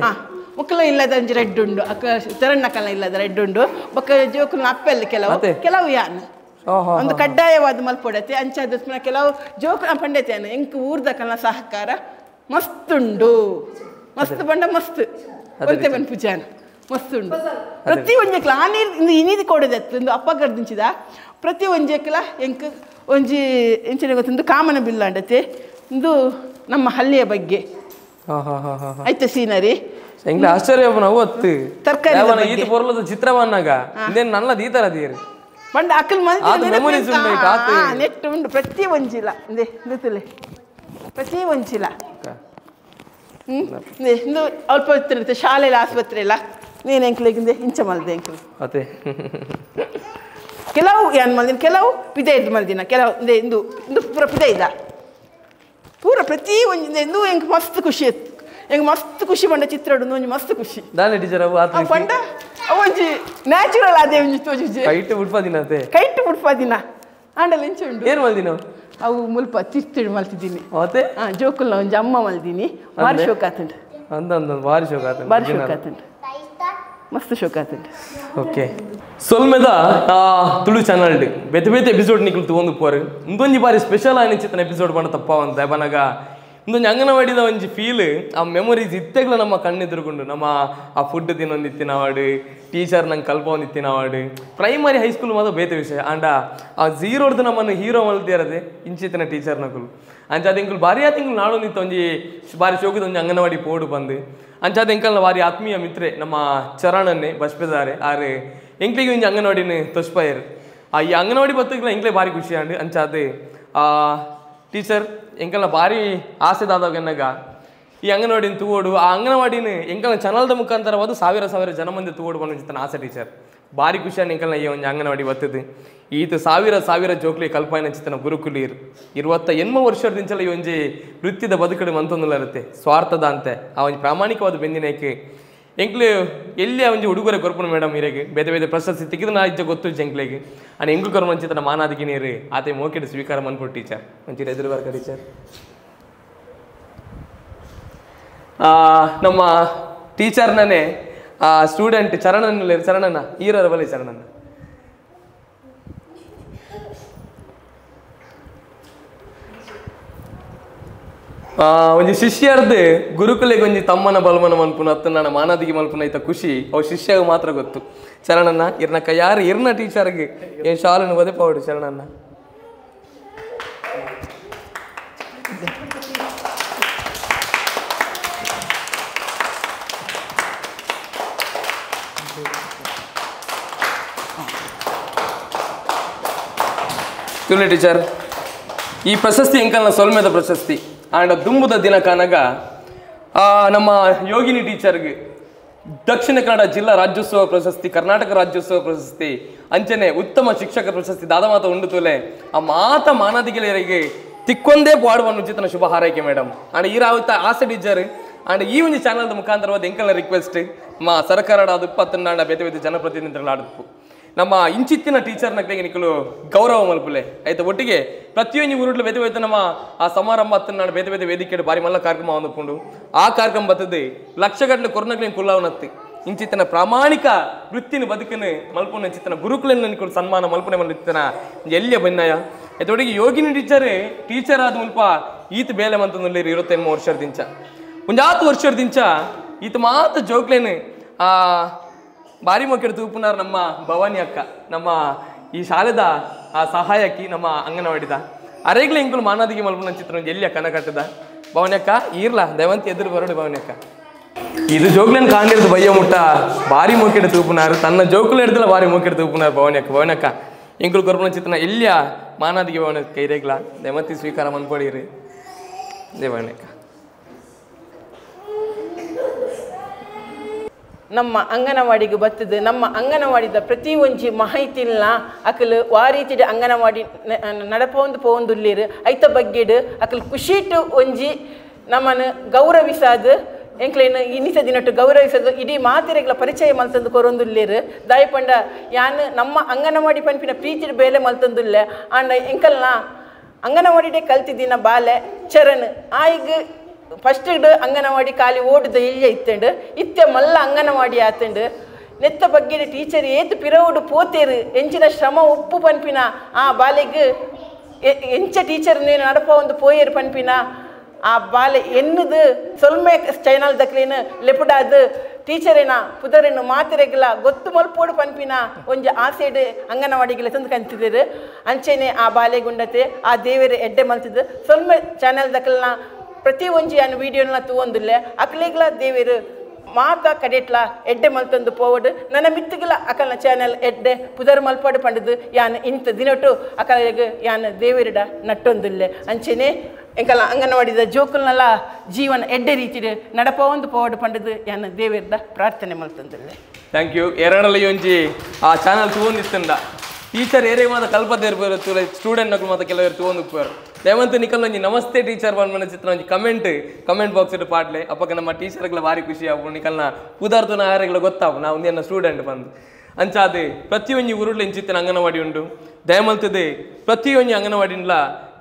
ಮುಕ್ಕಲು ಇಲ್ಲದ ಒಂಜಿ ರೆಡ್ ಉಂಡು ಅಕ್ಕ ಚರಣ್ಣಕಲ್ನ ಇಲ್ಲದ ರೆಡ್ ಉಂಡು ಬಕ್ಕ ಜೋಕುಲ್ನ ಅಪ್ಪೆಲ್ ಕೆಲವು ಕೆಲವು ಯಾನ್ ಒಂದು ಕಡ್ಡಾಯವಾದ ಮಲ್ಪೊಡತೆ ಅಂಚಾದ ಕೆಲವು ಜೋಕುಲ ಪಂಡತೆ ಎಂಕ್ ಊರ್ದಕಲ್ನ ಸಹಕಾರ ಮಸ್ತುಂಡು ಮಸ್ತ್ ಬಂಡ ಮಸ್ತ್ ಒಂತೆ ಬನ್ ಪೂಜಾನ ಮಸ್ತ್ ಉಂಡು ಪ್ರತಿ ಒಂಜೆಕ್ಲ ಆ ನೀರು ಇನಿದು ಕೊಡೋದತ್ತು ಒಂದು ಅಪ್ಪ ಕರ್ದಿಂಚಿದ ಪ್ರತಿ ಒಂಜೆಕ್ಲ ಎಂಕ್ ಒಂಜಿ ಎಂಚಿನ ಗೊತ್ತೊಂದು ಕಾಮನ ಬಿಲ್ಲಾಂಡತೆ ಒಂದು ನಮ್ಮ ಹಳ್ಳಿಯ ಬಗ್ಗೆ ಆಯ್ತು ಸೀನರಿ ಎಂಗ್ಲ ಆಶ್ಚರ್ಯ ನಾವು ಅತ್ತು ತರಕಾರಿ ಈತ ಪೊರ್ಲದ ಚಿತ್ರವನ್ನಾಗ ಇನ್ನೇನು ನಲ್ಲ ದೀತರ ದೀರು ಬಂಡ ಅಕ್ಕಲ್ ನೆಟ್ ಉಂಡು ಪ್ರತಿ ಒಂಜಿಲ ಇಂದೆ ಗೊತ್ತಿಲ್ಲ ಪ್ರತಿ ಒಂಜಿಲ ಇಂದು ಅಲ್ಪ ಇರುತ್ತೆ ಶಾಲೆಯಲ್ಲಿ ಆಸ್ಪತ್ರೆ ಎಲ್ಲ ನೀನು ಎಂಕ್ಲಿಗಿಂದೆ ಇಂಚ ಮಲ್ದೆ ಎಂಕ್ಲು ಅದೇ ಕೆಲವು ಏನು ಮಲ್ದಿನ ಕೆಲವು ಪಿದೆ ಇದ್ದು ಮಲ್ದಿನ ಕೆಲವು ಇಂದೆ ಇಂದು ಇಂದು ಪೂರ ಪಿದೆ ಇದ್ದ ಪೂರ ಪ್ರತಿ ಒಂಜಿ ಇಂದು ಎಂಕ್ ಮಸ್ತ್ ಖುಷಿ ಇತ್ತು ಎಂಕ್ ಮಸ್ತ್ ಖುಷಿ ಬಂಡ ಚಿತ್ರ ಒಂಜಿ ಮಸ್ತ್ ಖುಷಿ ದಾನೆ ಟೀಚರ್ ಅವು ಆತ ಪಂಡ ಒಂಜಿ ನ್ಯಾಚುರಲ್ ಅದೇ ಒಂಜಿ ತೋಜುಜಿ ಕೈಟ್ ಬುಡ್ಪ ದಿನ ಅದೇ ಕೈಟ್ ಬುಡ್ಪ ದಿನ ಆಂಡಲ ಇಂಚ ಉಂಡು ಏನು ಮಲ್ದಿನ ಅವು ಮುಲ್ಪ ತಿರ್ತಿಡು ಮಲ್ತಿದ್ದೀನಿ ಅದೇ ಹಾಂ ಜೋಕುಲ್ನ ಒಂಜಿ ಅಮ್ಮ ಮಲ್ದಿನಿ ಭಾರಿ ಶೋಕ ಆತುಂಡು ಅಂದ ಅಂದ ಭಾರಿ ಶೋಕ ಆತುಂಡು ಭಾರಿ ಶೋಕ ಆತುಂಡು ಮಸ್ತ್ ಶೋಕ ಆತುಂಡು. ಓಕೆ ಸೊಲ್ಮೆದ ತುಳು ಚಾನಲ್ ಬೇತೆ ಬೇತೆ ಎಪಿಸೋಡ್ ನಿಕ್ಲು ತಗೊಂಡು ಪೋರು ಇಂದೊಂಜಿ ಬಾರಿ ಸ್ಪೆಷಲ್ ಆಯ್ನ ಚಿತ್ತನ ಎಪಿಸೋಡ್ ಬಣ್ಣ ತಪ್ಪ ಬನಗ ಇಂದೊಂಜಿ ಅಂಗನವಾಡಿದ ಒಂಜಿ ಫೀಲ್ ಆ ಮೆಮೊರೀಸ್ ಇತ್ತೆಗ್ಲ ನಮ್ಮ ಕಣ್ಣೆದುರುಗೊಂಡು ನಮ್ಮ ಆ ಫುಡ್ ತಿನ್ನೊಂದಿತ್ತಿನವಾಡು ಟೀಚರ್ ನಂಗೆ ಕಲ್ಪ ಒಂದಿತ್ತಿನವಾಡು primary high school ಮಾತ್ರ ಬೇತೆ ವಿಷಯ ಆಂಡ ಆ ಝೀರೋಡ್ದು ನಮ್ಮನ್ನು ಹೀರೋ ಮಲ್ತಿರದೆ ಇಂಚಿತ್ತಿನ ಟೀಚರ್ ನಕುಲು ಅಂಚಾದ ಎಂಕುಲು ಭಾರಿ ಆ ತಿಂಗಳು ನಾಡೊಂದಿತ್ತು ಒಂಜಿ ಬಾರಿ ಶೋಕದ ಒಂಜಿ ಅಂಗನವಾಡಿ ಪೋಡು ಬಂದು ಅಂಚಾದ ಎಂಕಲ್ನ ಬಾರಿ ಆತ್ಮೀಯ ಮಿತ್ರೆ ನಮ್ಮ ಚರಣನ್ನೇ ಬಸ್ಪೆದಾರೆ ಆರೆ ಎಂಕ್ಲಿಗೆ ಒಂಜಿ ಅಂಗನವಾಡಿನ ತೊಸ್ಪಾಯರು ಆ ಈ ಅಂಗನವಾಡಿ ಬತ್ತಿಗ್ಲ ಎಂಕ್ಲೆ ಭಾರಿ ಖುಷಿ ಆಂಡ್ ಅಂಚಾದ ಆ ಟೀಚರ್ ಎಂಕಲ್ನ ಭಾರಿ ಆಸೆ ದಾದವನ್ನಾಗ ಈ ಅಂಗನವಾಡಿನ ತೂವೋಡು ಆ ಅಂಗನವಾಡಿನ ಎಂಕಲ್ನ ಚಾನಲ್ದ ಮುಖಾಂತರವಾದ ಸಾವಿರ ಸಾವಿರ ಜನ ಮಂದಿ ತೂವೋಡು ಬಂದ ಆಸೆ ಟೀಚರ್ ಭಾರಿ ಖುಷಿಯಾನ ಎಂಕಲ್ನ ಈ ಒಂದು ಅಂಗನವಾಡಿ ಬರ್ತದೆ ಈತ ಸಾವಿರ ಸಾವಿರ ಜೋಕ್ಲಿ ಕಲ್ಪಾಯಿನ ಚಿತ್ತನ ಗುರುಕುಲೀರ್ 28 ವರ್ಷದಿಂಚಲ ಈ ಒಂಜಿ ವೃತ್ತಿದ ಬದುಕಡೆ ಮಂತೊಂದುಲ ಇರುತ್ತೆ ಸ್ವಾರ್ಥದ ಅಂತೆ ಆ ಒಂಜಿ ಪ್ರಾಮಾಣಿಕವಾದ ಬೆಂದಿನೇಕೆ ಎಂಕ್ಲು ಎಲ್ಲಿ ಆ ಒಂಜಿ ಉಡುಗೊರೆ ಕೊರ್ಪುಣ ಮೇಡಮ್ ಇರೆಗೆ ಬೇತೆ ಬೇತೆ ಪ್ರಶಸ್ತಿ ತೆಗೆದು ನಾ ಇಜ್ಜ ಗೊತ್ತು ಎಂಕ್ಲೆಗೆ ಅಣ್ಣ ಎಂಕ್ಲು ಕೊರ್ಮಂಚಿತನ ಮಾನಾದಿಗೆ ನೀರು ಆತೆ ಮೋಕೆಡ್ ಸ್ವೀಕಾರ ಮನ್ಪು ಟೀಚರ್ ಒಂಚೂರು ಎದುರು ಬರ್ಕ ಟೀಚರ್ ನಮ್ಮ ಟೀಚರ್ನೇ ಸ್ಟೂಡೆಂಟ್ ಚರಣನ ಚರಣನ ಈರರ ಬಲಿ ಚರಣನ ಒಂಜಿ ಶಿಷ್ಯರ್ದು ಗುರುಕುಲೆಗೆ ಒಂಜಿ ತಮ್ಮನ ಬಲ್ಮನ ಮನ್ಪುನ ಅತ್ತ ನನ್ನ ಮಾನಾದಿಗೆ ಮಲ್ಪುನ ಐತ ಖುಷಿ ಅವು ಶಿಷ್ಯಗ ಮಾತ್ರ ಗೊತ್ತು ಚರಣನ್ನ ಇರ್ನಕ್ಕ ಯಾರು ಇರ್ನ ಟೀಚರ್ಗೆ ಏನು ಶಾಲನ್ನು ಒದೆ ಪೌಡು ಚರಣನ್ನ ತುಳಿ ಟೀಚರ್ ಈ ಪ್ರಶಸ್ತಿ ಎಂಕಲ್ನ ಸೊಲ್ಮೆದ ಪ್ರಶಸ್ತಿ ಆಂಡ ದುಂಬುದ ದಿನ ಕಾನಗ ನಮ್ಮ ಯೋಗಿನಿ ಟೀಚರ್ಗೆ ದಕ್ಷಿಣ ಕನ್ನಡ ಜಿಲ್ಲಾ ರಾಜ್ಯೋತ್ಸವ ಪ್ರಶಸ್ತಿ ಕರ್ನಾಟಕ ರಾಜ್ಯೋತ್ಸವ ಪ್ರಶಸ್ತಿ ಅಂಚನೆ ಉತ್ತಮ ಶಿಕ್ಷಕ ಪ್ರಶಸ್ತಿ ದಾದಮಾತ ಉಂಡು ತುಲೆ ಆ ಮಾತ ಮಾನಾದಿಗೆಳೆಯರಿಗೆ ತಿಕ್ಕೊಂದೇ ಪಾಡುವ ಉಚಿತನ ಶುಭ ಹಾರೈಕೆ ಮೇಡಮ್ ಆಂಡ ಈ ರಾವತ ಆಸೆ ಟೀಚರ್ ಆಂಡ ಈ ಒಂದು ಚಾನಲ್ದ ಮುಖಾಂತರವಾದ ಎಂಕಲ್ನ ರಿಕ್ವೆಸ್ಟ್ ಮಾ ಸರ್ಕಾರ ಆಡುಪ್ಪ ಬೇತೆ ಬೇತೆ ಜನಪ್ರತಿನಿಧಿಗಳ ಆಡುಪ್ಪು ನಮ್ಮ ಇಂಚಿತ್ತಿನ ಟೀಚರ್ನ ಕೈಗೆ ನಿಕ್ಕಲು ಗೌರವ ಮಲ್ಪುಲೆ ಆಯ್ತಾ ಒಟ್ಟಿಗೆ ಪ್ರತಿಯೊಂದು ಊರುಡ್ಲು ಬೇತೆ ಬೇತೆ ನಮ್ಮ ಆ ಸಮಾರಂಭ ಹತ್ತನಾಡು ಬೇತೆ ಬೇತೆ ವೇದಿಕೆ ಬಾರಿ ಮಲ್ಲ ಕಾರ್ಯಕ್ರಮ ಅಂದ್ಕೊಂಡು ಆ ಕಾರ್ಯಕ್ರಮ ಬರ್ತದೆ ಲಕ್ಷಗಟ್ಟಲೆ ಕೊರೋನಾಗ್ಲಿ ಕುಲ್ಲಾವನತ್ತಿ ಇಂಚಿತನ ಪ್ರಾಮಾಣಿಕ ವೃತ್ತಿನ ಬದುಕನ್ನು ಮಲ್ಪುನ ಇಂಚಿತನ ಗುರುಕುಲನ್ನು ನಿಕುಲು ಸನ್ಮಾನ ಮಲ್ಪುನೆ ಮಲ್ತಿನ ಎಲ್ಲಿಯ ಬನ್ನಯ ಎತ್ತೊಡಿಗೆ ಯೋಗಿನಿ ಟೀಚರ್ ಟೀಚರ್ ಆದ ಮುಲ್ಪ ಈತ ಬೇಲೆ ಮಂತಂದುಲ್ಲೇರು 28 ವರ್ಷದಿಂಚ ಒಂಜಾತು ವರ್ಷದಿಂಚ ಈತ ಮಾತ ಜೋಕ್ಲೇನು ಆ ಬಾರಿ ಮೊಕ್ಕೆಡು ತೂಪುನಾರ್ ನಮ್ಮ ಭವಾನಿ ಅಕ್ಕ ನಮ್ಮ ಈ ಶಾಲೆದ ಆ ಸಹಾಯಕಿ ನಮ್ಮ ಅಂಗನವಾಡಿದ ಅರೇಗ್ಲ ಇಂಕುಲು ಮಾನಾದಿಗೆ ಮಲ್ಪುನ ಚಿತ್ರ ಎಲ್ಲಿಯ ಕನ ಕಟ್ಟದ ಭವಾನಿ ಅಕ್ಕ ಈರ್ಲ ದಯವಂತಿ ಎದುರು ಬರೋಡು ಭವಾನಿ ಅಕ್ಕ ಇದು ಜೋಕ್ಲೇನು ಕಾಂಡಿರ್ದು ಬಯ್ಯ ಮುಟ್ಟ ಬಾರಿ ಮೊಕ್ಕೆಡು ತೂಪುನಾರು ತನ್ನ ಜೋಕುಲು ಹಿಡ್ದಲ್ಲ ಬಾರಿ ಮೊಕ್ಕೆಡು ತೂಪುನಾರು ಭವಾನಿ ಅಕ್ಕ ಭವಾನಿ ಅಕ್ಕ ಇಂಕುಲು ಕೊರ್ಪುನ ಚಿತ್ರನ ಎಲ್ಲಿಯ ಮಾನಾದಿಗೆ ಭವಾನಿ ಅಕ್ಕ ಇರೇಗ್ಲ ದಯವಂತಿ ಸ್ವೀಕಾರ ಮನ್ಪಡಿರಿ ದೇವಾನಿ ಅಕ್ಕ. ನಮ್ಮ ಅಂಗನವಾಡಿಗೆ ಬರ್ತದೆ ನಮ್ಮ ಅಂಗನವಾಡಿದ ಪ್ರತಿ ಒಂಜಿ ಮಾಹಿತಿನ ಅಕಲು ವಾರೀತಿಡ ಅಂಗನವಾಡಿ ನಡಪೊಂದು ಪೋವೊಂದುಲ್ಲೇರು ಐತ ಬಗ್ಗೆಡ್ ಅಕಲು ಖುಷಿಟು ಒಂಜಿ ನಮ್ಮನ್ನು ಗೌರವಿಸಾದು ಎಂಕ್ಲೇನು ಇನ್ನಿಸ ದಿನಟ್ಟು ಗೌರವಿಸೋದು ಇಡೀ ಮಾತಿರೆಗಳ ಪರಿಚಯ ಮಲ್ತಂದು ಕೊರೊಂದುಲ್ಲೇರು ದಾಯಪಂಡ ಯಾನ್ ನಮ್ಮ ಅಂಗನವಾಡಿ ಪನ್ಪಿನ ಪ್ರೀತಿಡ್ ಬೇಲೆ ಮಲ್ತಂದುಲ್ಲೆ ಆಂಡ ಎಂಕಲ್ನ ಅಂಗನವಾಡಿಡೆ ಕಲ್ತಿದ್ದಿನ ಬಾಲೆ ಚರಣ್ ಆಯ್ಗ್ ಫಸ್ಟ್ ಅಂಗನವಾಡಿ ಖಾಲಿ ಓಡುದ ಇಲ್ಲೇ ಇತ್ತಂಡು ಇತ್ತೆ ಮಲ್ಲ ಅಂಗನವಾಡಿ ಆತಂಡು ನೆತ್ತ ಬಗ್ಗೆ ಟೀಚರ್ ಏತು ಪಿರವುಡು ಪೋತೇರು ಎಂಚಿನ ಶ್ರಮ ಉಪ್ಪು ಪನ್ಪಿನ ಆ ಬಾಲೆಗ್ ಎಂಚ ಟೀಚರ್ ನೇನು ನಡಪ ಒಂದು ಪೋಯೇರು ಪನ್ಪಿನ ಆ ಬಾಲೆ ಎನ್ನುದು ಸೊಲ್ಮೆ ಚೈನಲ್ ದಕ್ಲೇನು ಲೆಪುಡಾದು ಟೀಚರೇನ ಪುದರೇನು ಮಾತಿರೆಗ್ಲ ಗೊತ್ತು ಮಲ್ಪೋಡು ಪನ್ಪಿನ ಒಂಜಿ ಆಸೆಡ್ ಅಂಗನವಾಡಿಗೆಲ್ಲ ತಂದು ಕಂತಿದ್ದೇರು ಅಂಚೆನೆ ಆ ಬಾಲೆಗುಂಡತೆ ಆ ದೇವೇರು ಎಡ್ಡೆ ಮಲ್ತಿದ್ದು ಸೊಲ್ಮೆ ಚಾನಲ್ ದಕ್ಲನ ಪ್ರತಿ ಒಂಜಿ ಅನ್ ವೀಡಿಯೋನ ತೂವೊಂದುಲ್ಲೆ ಅಕ್ಲೆಗ್ಲ ದೇವೇರು ಮಾತ ಕಡೆಟ್ಲ ಎಡ್ಡೆ ಮಲ್ತಂದು ಪೋವಡು ನನ್ನ ಮಿತ್ತುಗಲ ಅಕಲ್ನ ಚಾನಲ್ ಎಡ್ಡೆ ಪುದರ್ ಮಲ್ಪಾಡು ಪಂಡದು ಯಾನ್ ಇಂತ ದಿನಟು ಅಕಲೆಗ್ ಯಾನ್ ದೇವೇರುಡ ನಟ್ಟೊಂದುಲ್ಲೆ ಅಂಚೆನೆ ಎಂಕಲ ಅಂಗನವಾಡಿದ ಜೋಕುಲ್ನಲ ಜೀವನ ಎಡ್ಡೆ ರೀತಿಡ್ ನಡಪವೊಂದು ಪೋವಡು ಪಂಡದು ಯಾನ್ ದೇವೇರುಡ ಪ್ರಾರ್ಥನೆ ಮಲ್ತಂದುಲ್ಲೆ. Thank you. ಎರಡಲ್ಲಿ ಒಂಜಿ ಆ ಚಾನಲ್ ತೂವೊಂದಿತ್ತಂಡ ಟೀಚರ್ ಏರೇ ಮಾತ ಕಲ್ಪತೆ ಇರ್ಬೋದು ಸ್ಟೂಡೆಂಟ್ ನಕಲು ಮಾತ ಕೆಲವರು ತೂವೊಂದು ಉಪ್ಪುವರು ದಯವಂತ ನಿಕಲ್ ಒಂಜಿ ನಮಸ್ತೆ ಟೀಚರ್ ಬಂದ ಚಿತ್ರ ಒಂಜಿ ಕಮೆಂಟ್ ಕಮೆಂಟ್ ಬಾಕ್ಸ್ ಇಟ್ಟು ಪಾಡ್ಲೆ ಅಪ್ಪಕ್ಕ ನಮ್ಮ ಟೀಚರ್ಗಳ ಭಾರಿ ಖುಷಿ ಆಪು ನಿಕಲ್ನ ಪುದಾರ್ತನ ಆರೆಗಳ ಗೊತ್ತಾಪು ನಾವು ಒಂದೇನ ಸ್ಟೂಡೆಂಟ್ ಬಂದು ಅಂಚಾದೆ ಪ್ರತಿಯೊಂಜಿ ಊರುಡ್ಲ ಇಂಚಿತ್ತಿನ ಅಂಗನವಾಡಿ ಉಂಡು ದಯಮಲ್ತದೆ ಪ್ರತಿಯೊಂಜಿ ಅಂಗನವಾಡಿನ್ಲ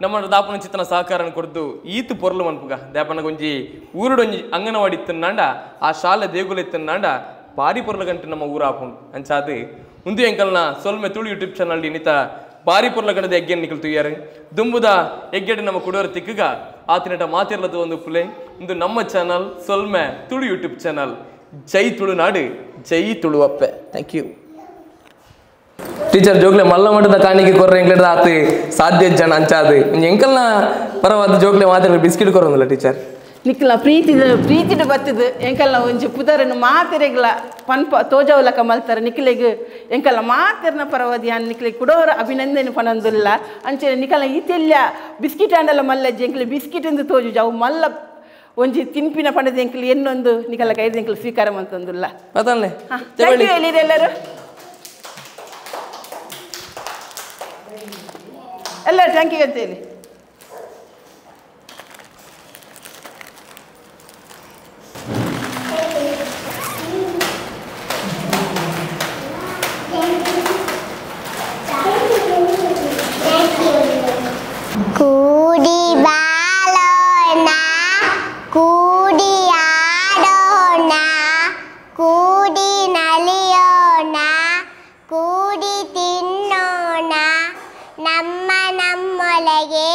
ನಮ್ಮ ದಾಪನ ಚಿತ್ತನ ಸಹಕಾರ ಕೊಡ್ದು ಈತು ಪೊರ್ಲು ಮನ್ಪುಗ ದಾಪನ ಒಂಜಿ ಊರುಡೊಂಜಿ ಅಂಗನವಾಡಿ ಇತ್ತನ್ನಾಂಡ ಆ ಶಾಲೆ ದೇಗುಲ ಇತ್ತನ್ನಾಂಡ ಭಾರಿ ಪೊರ್ಲು ಗಂಟೆ ನಮ್ಮ ಊರು ಆಪುಂಡು ಅಂಚಾದೆ ಉಂದು ಎಂಕಲ್ನ ಸೊಲ್ಮೆ ತುಳು ಯೂಟ್ಯೂಬ್ ಚಾನಲ್ ನಿತ ಬಾರಿ ಪೊರ್ಲ ಗಂಡದ ಎಗ್ಗೆ ನಿಕಲ್ ತುಯ್ಯಾರು ದುಂಬುದ ಎಗ್ಗೆಡೆ ನಮ್ಮ ಕುಡೋರ ತಿಕ್ಕಗ ಆತಿನಟ ಮಾತಿರ್ಲದ ಒಂದು ಪುಲೆ ಇಂದು ನಮ್ಮ ಚಾನಲ್ ಸೊಲ್ಮೆ ತುಳು ಯೂಟ್ಯೂಬ್ ಚಾನಲ್. ಜೈ ತುಳುನಾಡು, ಜೈ ತುಳುವಪ್ಪೆ. Thank you. Teacher ಜೋಗ್ಲೆ ಮಲ್ಲ ಮಟ್ಟದ ಕಾಣಿಕೆ ಕೊರ್ರೆ ಎಂಕ್ಲೆಡ್ದ ಆತು ಸಾಧ್ಯ ಜನ ಅಂಚಾದು ಎಂಕಲ್ನ ಪರವಾದ ಜೋಗ್ಲೆ ಮಾತಿರ್ಲ ಬಿಸ್ಕಿಟ್ ಕೊರೊಂದಿಲ್ಲ ಟೀಚರ್ ನಿಕ್ಲ ಪ್ರೀತಿದ ಪ್ರೀತಿಡ ಬತ್ತದು ಎಂಕಲ್ನ ಒಂಜಿ ಪುದರನ್ನು ಮಾತೆರೆಗ್ಲ ಪನ್ಪ ತೋಜವಲಕ ಮಲ್ತಾರೆ ನಿಕ್ಲೆಗ್ ಎಂಕಲ್ನ ಮಾತೆರ್ನ ಪರವಾದಿ ಯಾನ್ ನಿಕ್ಲೆಗ್ ಕುಡೋರ ಅಭಿನಂದನೆ ಪನೊಂದುಲ್ಲ ಅಂಚನೆ ನಿಕಲ್ನ ಈತೆಲ್ಲ ಬಿಸ್ಕಿಟ್ ಆಂಡಲ ಮಲ್ಲಜ್ಜಿ ಎಂಕ್ಲೆ ಬಿಸ್ಕಿಟ್ ಎಂದು ತೋಜುಜು ಅವು ಮಲ್ಲ ಒಂಜಿ ತಿನ್ಪಿನ ಪಂಡದ ಎಂಕ್ಲೆ ಎನ್ನೊಂದು ನಿಕಲ್ನ ಕೈದ ಎಂಕ್ಲೆ ಸ್ವೀಕಾರ ಮಲ್ತೊಂದುಲ್ಲ. Thank you ಹೇಳಿರಿ ಎಲ್ಲರೂ ಎಲ್ಲರೂ thank you ಅಂತ ಹೇಳಿ. ಕೂಡಿ ಬಾಳೋಣ, ಕೂಡಿ ಆಡೋಣ, ಕೂಡಿ ನಲಿಯೋಣ, ಕೂಡಿ ತಿನ್ನೋಣ, ನಮ್ಮ ನಮ್ಮೊಳಗೆ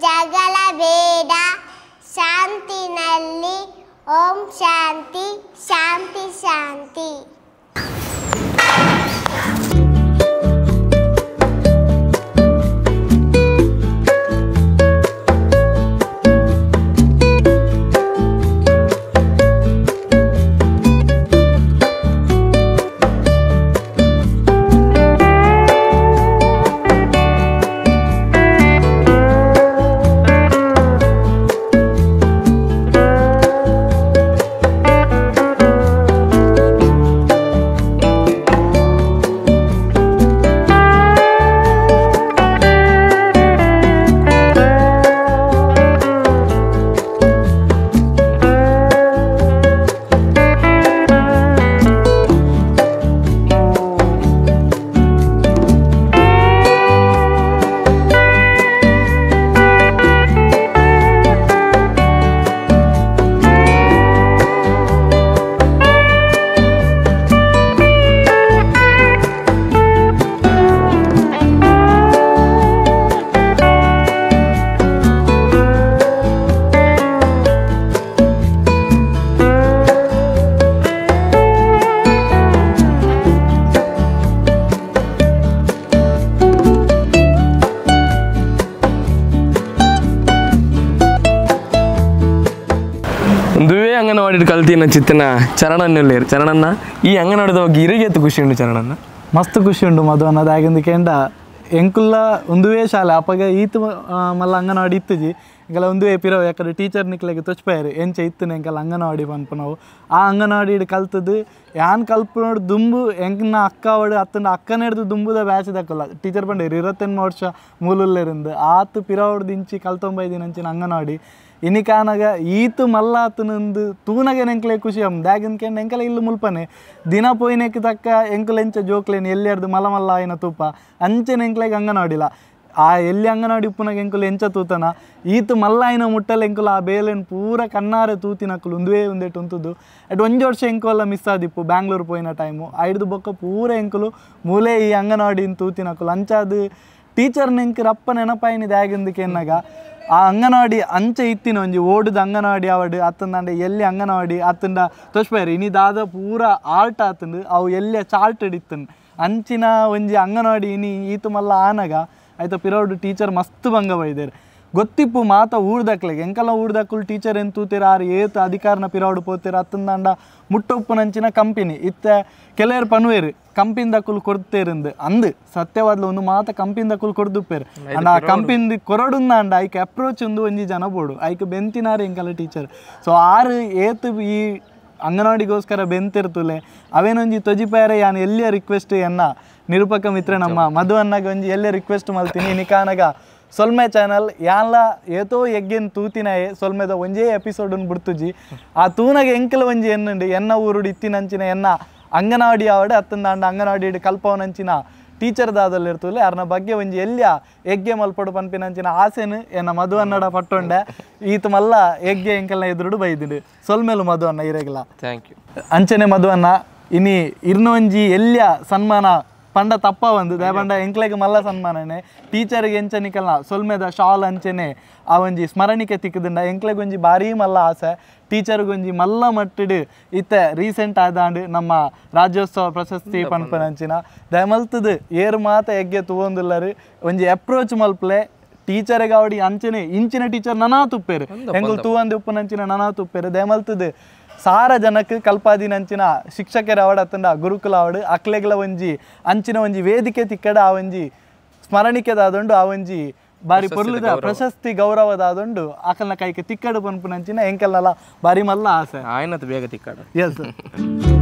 ಜಗಳ ಬೇಡ, ಶಾಂತಿನಲ್ಲಿ ಓಂ ಶಾಂತಿ ಶಾಂತಿ ಶಾಂತಿ. ಅಂಗನವಾಡಿ ಕಲ್ತಿನ ಚಿತ್ತನ ಚರಣನ್ನುಲ್ಲೇರು ಚರಣನ್ನ ಈ ಅಂಗನವಾಡಿದ ಬಗ್ಗೆ ಇರಿಗೆ ಖುಷಿ ಉಂಟು ಚರಣನ್ನ ಮಸ್ತ್ ಖುಷಿ ಉಂಟು ಮಧು ಅನ್ನೋದು ಕೆಂಡ ಎಂಕುಲ್ಲ ಒಂದುವೇ ಶಾಲೆ ಅಪ್ಪಗ ಈತ ಮಲ್ಲ ಅಂಗನವಾಡಿ ಇತ್ತುಜಿ ಎಂಕೆಲ್ಲ ಒಂದುವೇ ಪಿರವು ಯಾಕಂದ್ರೆ ಟೀಚರ್ ನಿಕ್ಲೆಗೆ ತೊಚ್ಪಾಯರು ಎಂಚ ಇತ್ತು ಎಂಕೆಲ್ಲ ಅಂಗನವಾಡಿ ಪನ್ಪ ನಾವು ಆ ಅಂಗನವಾಡಿ ಕಲ್ತದ್ದು ಯಾನ್ ಕಲ್ಪನೋಡು ದುಂಬು ಎಂಕನ ಅಕ್ಕವಡು ಅತ್ತನ ಅಕ್ಕನ ಹಿಡ್ದು ದುಂಬುದ ಬ್ಯಾಚ್ ದಕ್ಕಲ್ಲ ಟೀಚರ್ ಬಂಡೇರು 28 ವರ್ಷ ಮೂಲುಲ್ಲೇರಿಂದ ಆತು ಪಿರವಡ್ದು ಇಂಚಿ ಕಲ್ತೊಂಬೈದಿನ ಅಂಚಿನ ಅಂಗನವಾಡಿ ಇನಿಕಾನಗ ಈತು ಮಲ್ಲಾತನಂದು ತೂನಗೆ ಎಂಕ್ಲೆ ಖುಷಿ ಅಮ್ ದಾಗಿನ ಎಂಕಲ ಇಲ್ಲು ಮುಲ್ಪನೆ ದಿನ ಪೋಯಿನೆಕ್ ತಕ್ಕ ಎಂಕುಲೆಂಚ ಜೋಕ್ಲೇನು ಎಲ್ಲಿಯರ್ದು ಮಲ್ಲ ಮಲ್ಲ ಆಯ್ನ ತೂಪ ಅಂಚೆನ ಎಂಕ್ಲೆಗೆ ಅಂಗನವಾಡಿಲ್ಲ ಆ ಎಲ್ಲಿ ಅಂಗನವಾಡಿ ಉಪ್ಪುನಾಗ ಎಂಕುಲು ಎಂಚ ತೂತನ ಈತು ಮಲ್ಲಾಯಿನ ಮುಟ್ಟಲ್ ಎಂಕುಲು ಆ ಬೇಲೆನ್ ಪೂರ ಕಣ್ಣಾರೆ ತೂತಿನಕುಲು ಒಂದುವೇ ಒಂದೇಟು ಉಂತುದು ಅಟ್ ಒಂಜಿ ವರ್ಷ ಎಂಕುಲ್ಲ ಮಿಸ್ ಆದಿಪ್ಪು ಬ್ಯಾಂಗ್ಳೂರು ಪೋಯಿನ ಟೈಮು ಐಡ್ದು ಬೊಕ್ಕ ಪೂರ ಎಂಕುಲು ಮೂಲೆ ಈ ಅಂಗನವಾಡಿನ ತೂತಿನಕುಲು ಅಂಚಾದು ಟೀಚರ್ನ ಎಂಕ್ ರಪ್ಪ ನೆನಪಾಯಿನ ದಾಗಿಂದಕ್ಕೆ ಎನ್ನಾಗ ಆ ಅಂಗನವಾಡಿ ಅಂಚೆ ಇತ್ತಿನ ಒಂಜಿ ಓಡುದ ಅಂಗನವಾಡಿ ಆವಡು ಅತ್ತಂದಾಂಡ ಎಲ್ಲಿ ಅಂಗನವಾಡಿ ಅತ್ತಂಡ ತೊಚ್ಪೇರು ಇನಿ ದಾದ ಪೂರ ಆರ್ಟ್ ಆತಂಡು ಅವು ಎಲ್ಲಿ ಚಾರ್ಟೆಡ್ ಇತ್ತನ್ ಅಂಚಿನ ಒಂಜಿ ಅಂಗನವಾಡಿ ಇನಿ ಈತು ಮಲ್ಲ ಆನಗ ಆಯ್ತಾ ಪಿರೋಡು ಟೀಚರ್ ಮಸ್ತ್ ಭಂಗ ಬೈದೇರು ಗೊತ್ತಿಪ್ಪು ಮಾತ ಊರ್ದಕ್ಲೆಗೆ ಎಂಕಲ್ಲ ಊರ್ದಕ್ಕಲು ಟೀಚರ್ ಏನು ತೂತೀರ ಆರು ಏತು ಅಧಿಕಾರನ ಪಿರೋಡು ಪೋತೀರ ಅತ್ತಂದಾಂಡ ಮುಟ್ಟೊಪ್ಪುನಂಚಿನ ಕಂಪಿನಿ ಇತ್ತ ಕೆಲವರು ಪನುವೇರು ಕಂಪಿಂದಕ್ಕುಲು ಕೊಡ್ತೇರಿಂದು ಅಂದು ಸತ್ಯವಾದ್ಲ ಒಂದು ಮಾತ ಕಂಪಿಂದಕ್ಕುಲು ಕೊಡ್ದುಪ್ಪೇರು ಅಂಡ್ ಆ ಕಂಪಿಂದ ಕೊರಡುಂದಾಂಡ ಐಕ್ ಅಪ್ರೋಚ್ ಒಂದು ಒಂಜಿ ಜನ ಬೋಡು ಐಕ್ ಬೆಂತಿನಾರು ಎಂಕಲ್ಲ ಟೀಚರ್ ಸೊ ಆರು ಏತು ಈ ಅಂಗನವಾಡಿಗೋಸ್ಕರ ಬೆಂತಿರ್ತುಲೆ ಅವೇನೊಂಜಿ ತೊಜಿಪಾರೆ ಯಾನ್ ಎಲ್ಲಿಯ ರಿಕ್ವೆಸ್ಟ್ ಎನ್ನ ನಿರೂಪಕ ಮಿತ್ರ ನಮ್ಮ ಮಧು ಅನ್ನಾಗ ಒಂಜಿ ಎಲ್ಲೇ ರಿಕ್ವೆಸ್ಟ್ ಮಲ್ತೀನಿ ನಿಕಾನಗ ಸೊಲ್ಮೆ ಚಾನಲ್ ಯಾನ್ಲ ಏತೋ ಎಗ್ಗೆನ್ ತೂತಿನಾಯೆ ಸೊಲ್ಮೆದ ಒಂಜೇ ಎಪಿಸೋಡನ್ನು ಬಿಡ್ತುಜಿ ಆ ತೂನಗ ಎಂಕಲ ಒಂಜಿ ಎನ್ನುಂಡು ಎನ್ನ ಊರುಡು ಇತ್ತಿನಂಚಿನ ಎನ್ನ ಅಂಗನವಾಡಿ ಆವಡೆ ಅತ್ತಂದಾಂಡ ಅಂಗನವಾಡಿ ಕಲ್ಪವನಂಚಿನ ಟೀಚರ್ ದಾದಲ್ಲಿ ಇರ್ತುಲೆ ಅರ್ನ ಬಗ್ಗೆ ಒಂಜಿ ಎಲ್ಲಿಯ ಎಗ್ಗೆ ಮಲ್ಪಡು ಪನ್ಪಿನಂಚಿನ ಆಸೆನು ಎನ್ನ ಮಧು ಅನ್ನಡ ಪಟ್ಟೊಂಡೆ ಈತ ಮಲ್ಲ ಎಗ್ಗೆ ಎಂಕಲ್ನ ಎದುರುಡು ಬೈದಿಂಡು ಸೊಲ್ಮೇಲು ಮಧು ಅನ್ನ ಇರಗಿಲ್ಲ thank you ಅಂಚನೆ ಮಧು ಅನ್ನ ಇನಿ ಇರ್ನೊಂಜಿ ಎಲ್ಲಿಯ ಸನ್ಮಾನ ಪಂಡ ತಪ್ಪ ಒಂದು ದಯಪಂಡ ಎಂಕ್ಲೆಗ್ ಮಲ್ಲ ಸನ್ಮಾನನೆ ಟೀಚರ್ಗೆ ಎಂಚ ನಿಕಲ್ನ ಸೊಲ್ಮೆದ ಶಾಲ್ ಅಂಚೆನೆ ಆ ಒಂಜಿ ಸ್ಮರಣಿಕೆ ತಿಕ್ಕದಿಂಡ ಎಂಕ್ಲೆಗ್ ಒಂಜಿ ಭಾರೀ ಮಲ್ಲ ಆಸೆ ಟೀಚರ್ಗೊಂಜಿ ಮಲ್ಲ ಮಟ್ಟಿಡು ಇತ್ತ ರೀಸೆಂಟ್ ಆದಾಂಡ್ ನಮ್ಮ ರಾಜ್ಯೋತ್ಸವ ಪ್ರಶಸ್ತಿ ಪನ್ಪನಂಚಿನ ದಯಮಲ್ತದು ಏರು ಮಾತ ಎಗ್ಗೆ ತೂವೊಂದುಲ್ಲರು ಒಂಜಿ ಅಪ್ರೋಚ್ ಮಲ್ಪ್ಲೆ ಟೀಚರ್ಗೆ ಅವಡಿ ಅಂಚನೆ ಇಂಚಿನ ಟೀಚರ್ ನನಾ ತುಪ್ಪೇರು ಎಂಕುಲು ತೂವಂದು ಉಪ್ಪುನಂಚಿನ ನನಾ ತುಪ್ಪೇರು ದಯಮಲ್ತದು ಸಾರ ಜನಕ್ಕೆ ಕಲ್ಪಾದಿನಂಚಿನ ಶಿಕ್ಷಕರ ಅವಡ ಅತ್ತಂಡ ಗುರುಕುಲ ಅವಡು ಅಕ್ಲೆಗ್ಲ ಒಂಜಿ ಅಂಚಿನ ಒಂಜಿ ವೇದಿಕೆ ತಿಕ್ಕಡ ಆ ಒಂಜಿ ಸ್ಮರಣಿಕೆದಾದುಂಡು ಆ ಒಂಜಿ ಬಾರಿ ಪೊರ್ಲುದ ಪ್ರಶಸ್ತಿ ಗೌರವದಾದುಂಡು ಅಕಲ್ನ ಕೈಗೆ ತಿಕ್ಕಡು ಪನ್ಪುನಂಚಿನ ಎಂಕಲ್ನಲ ಬಾರಿ ಮಲ್ಲ ಆಸೆ ಆಯ್ನತ್ ಬೇಗ ತಿಕ್ಕಡು. ಎಸ್.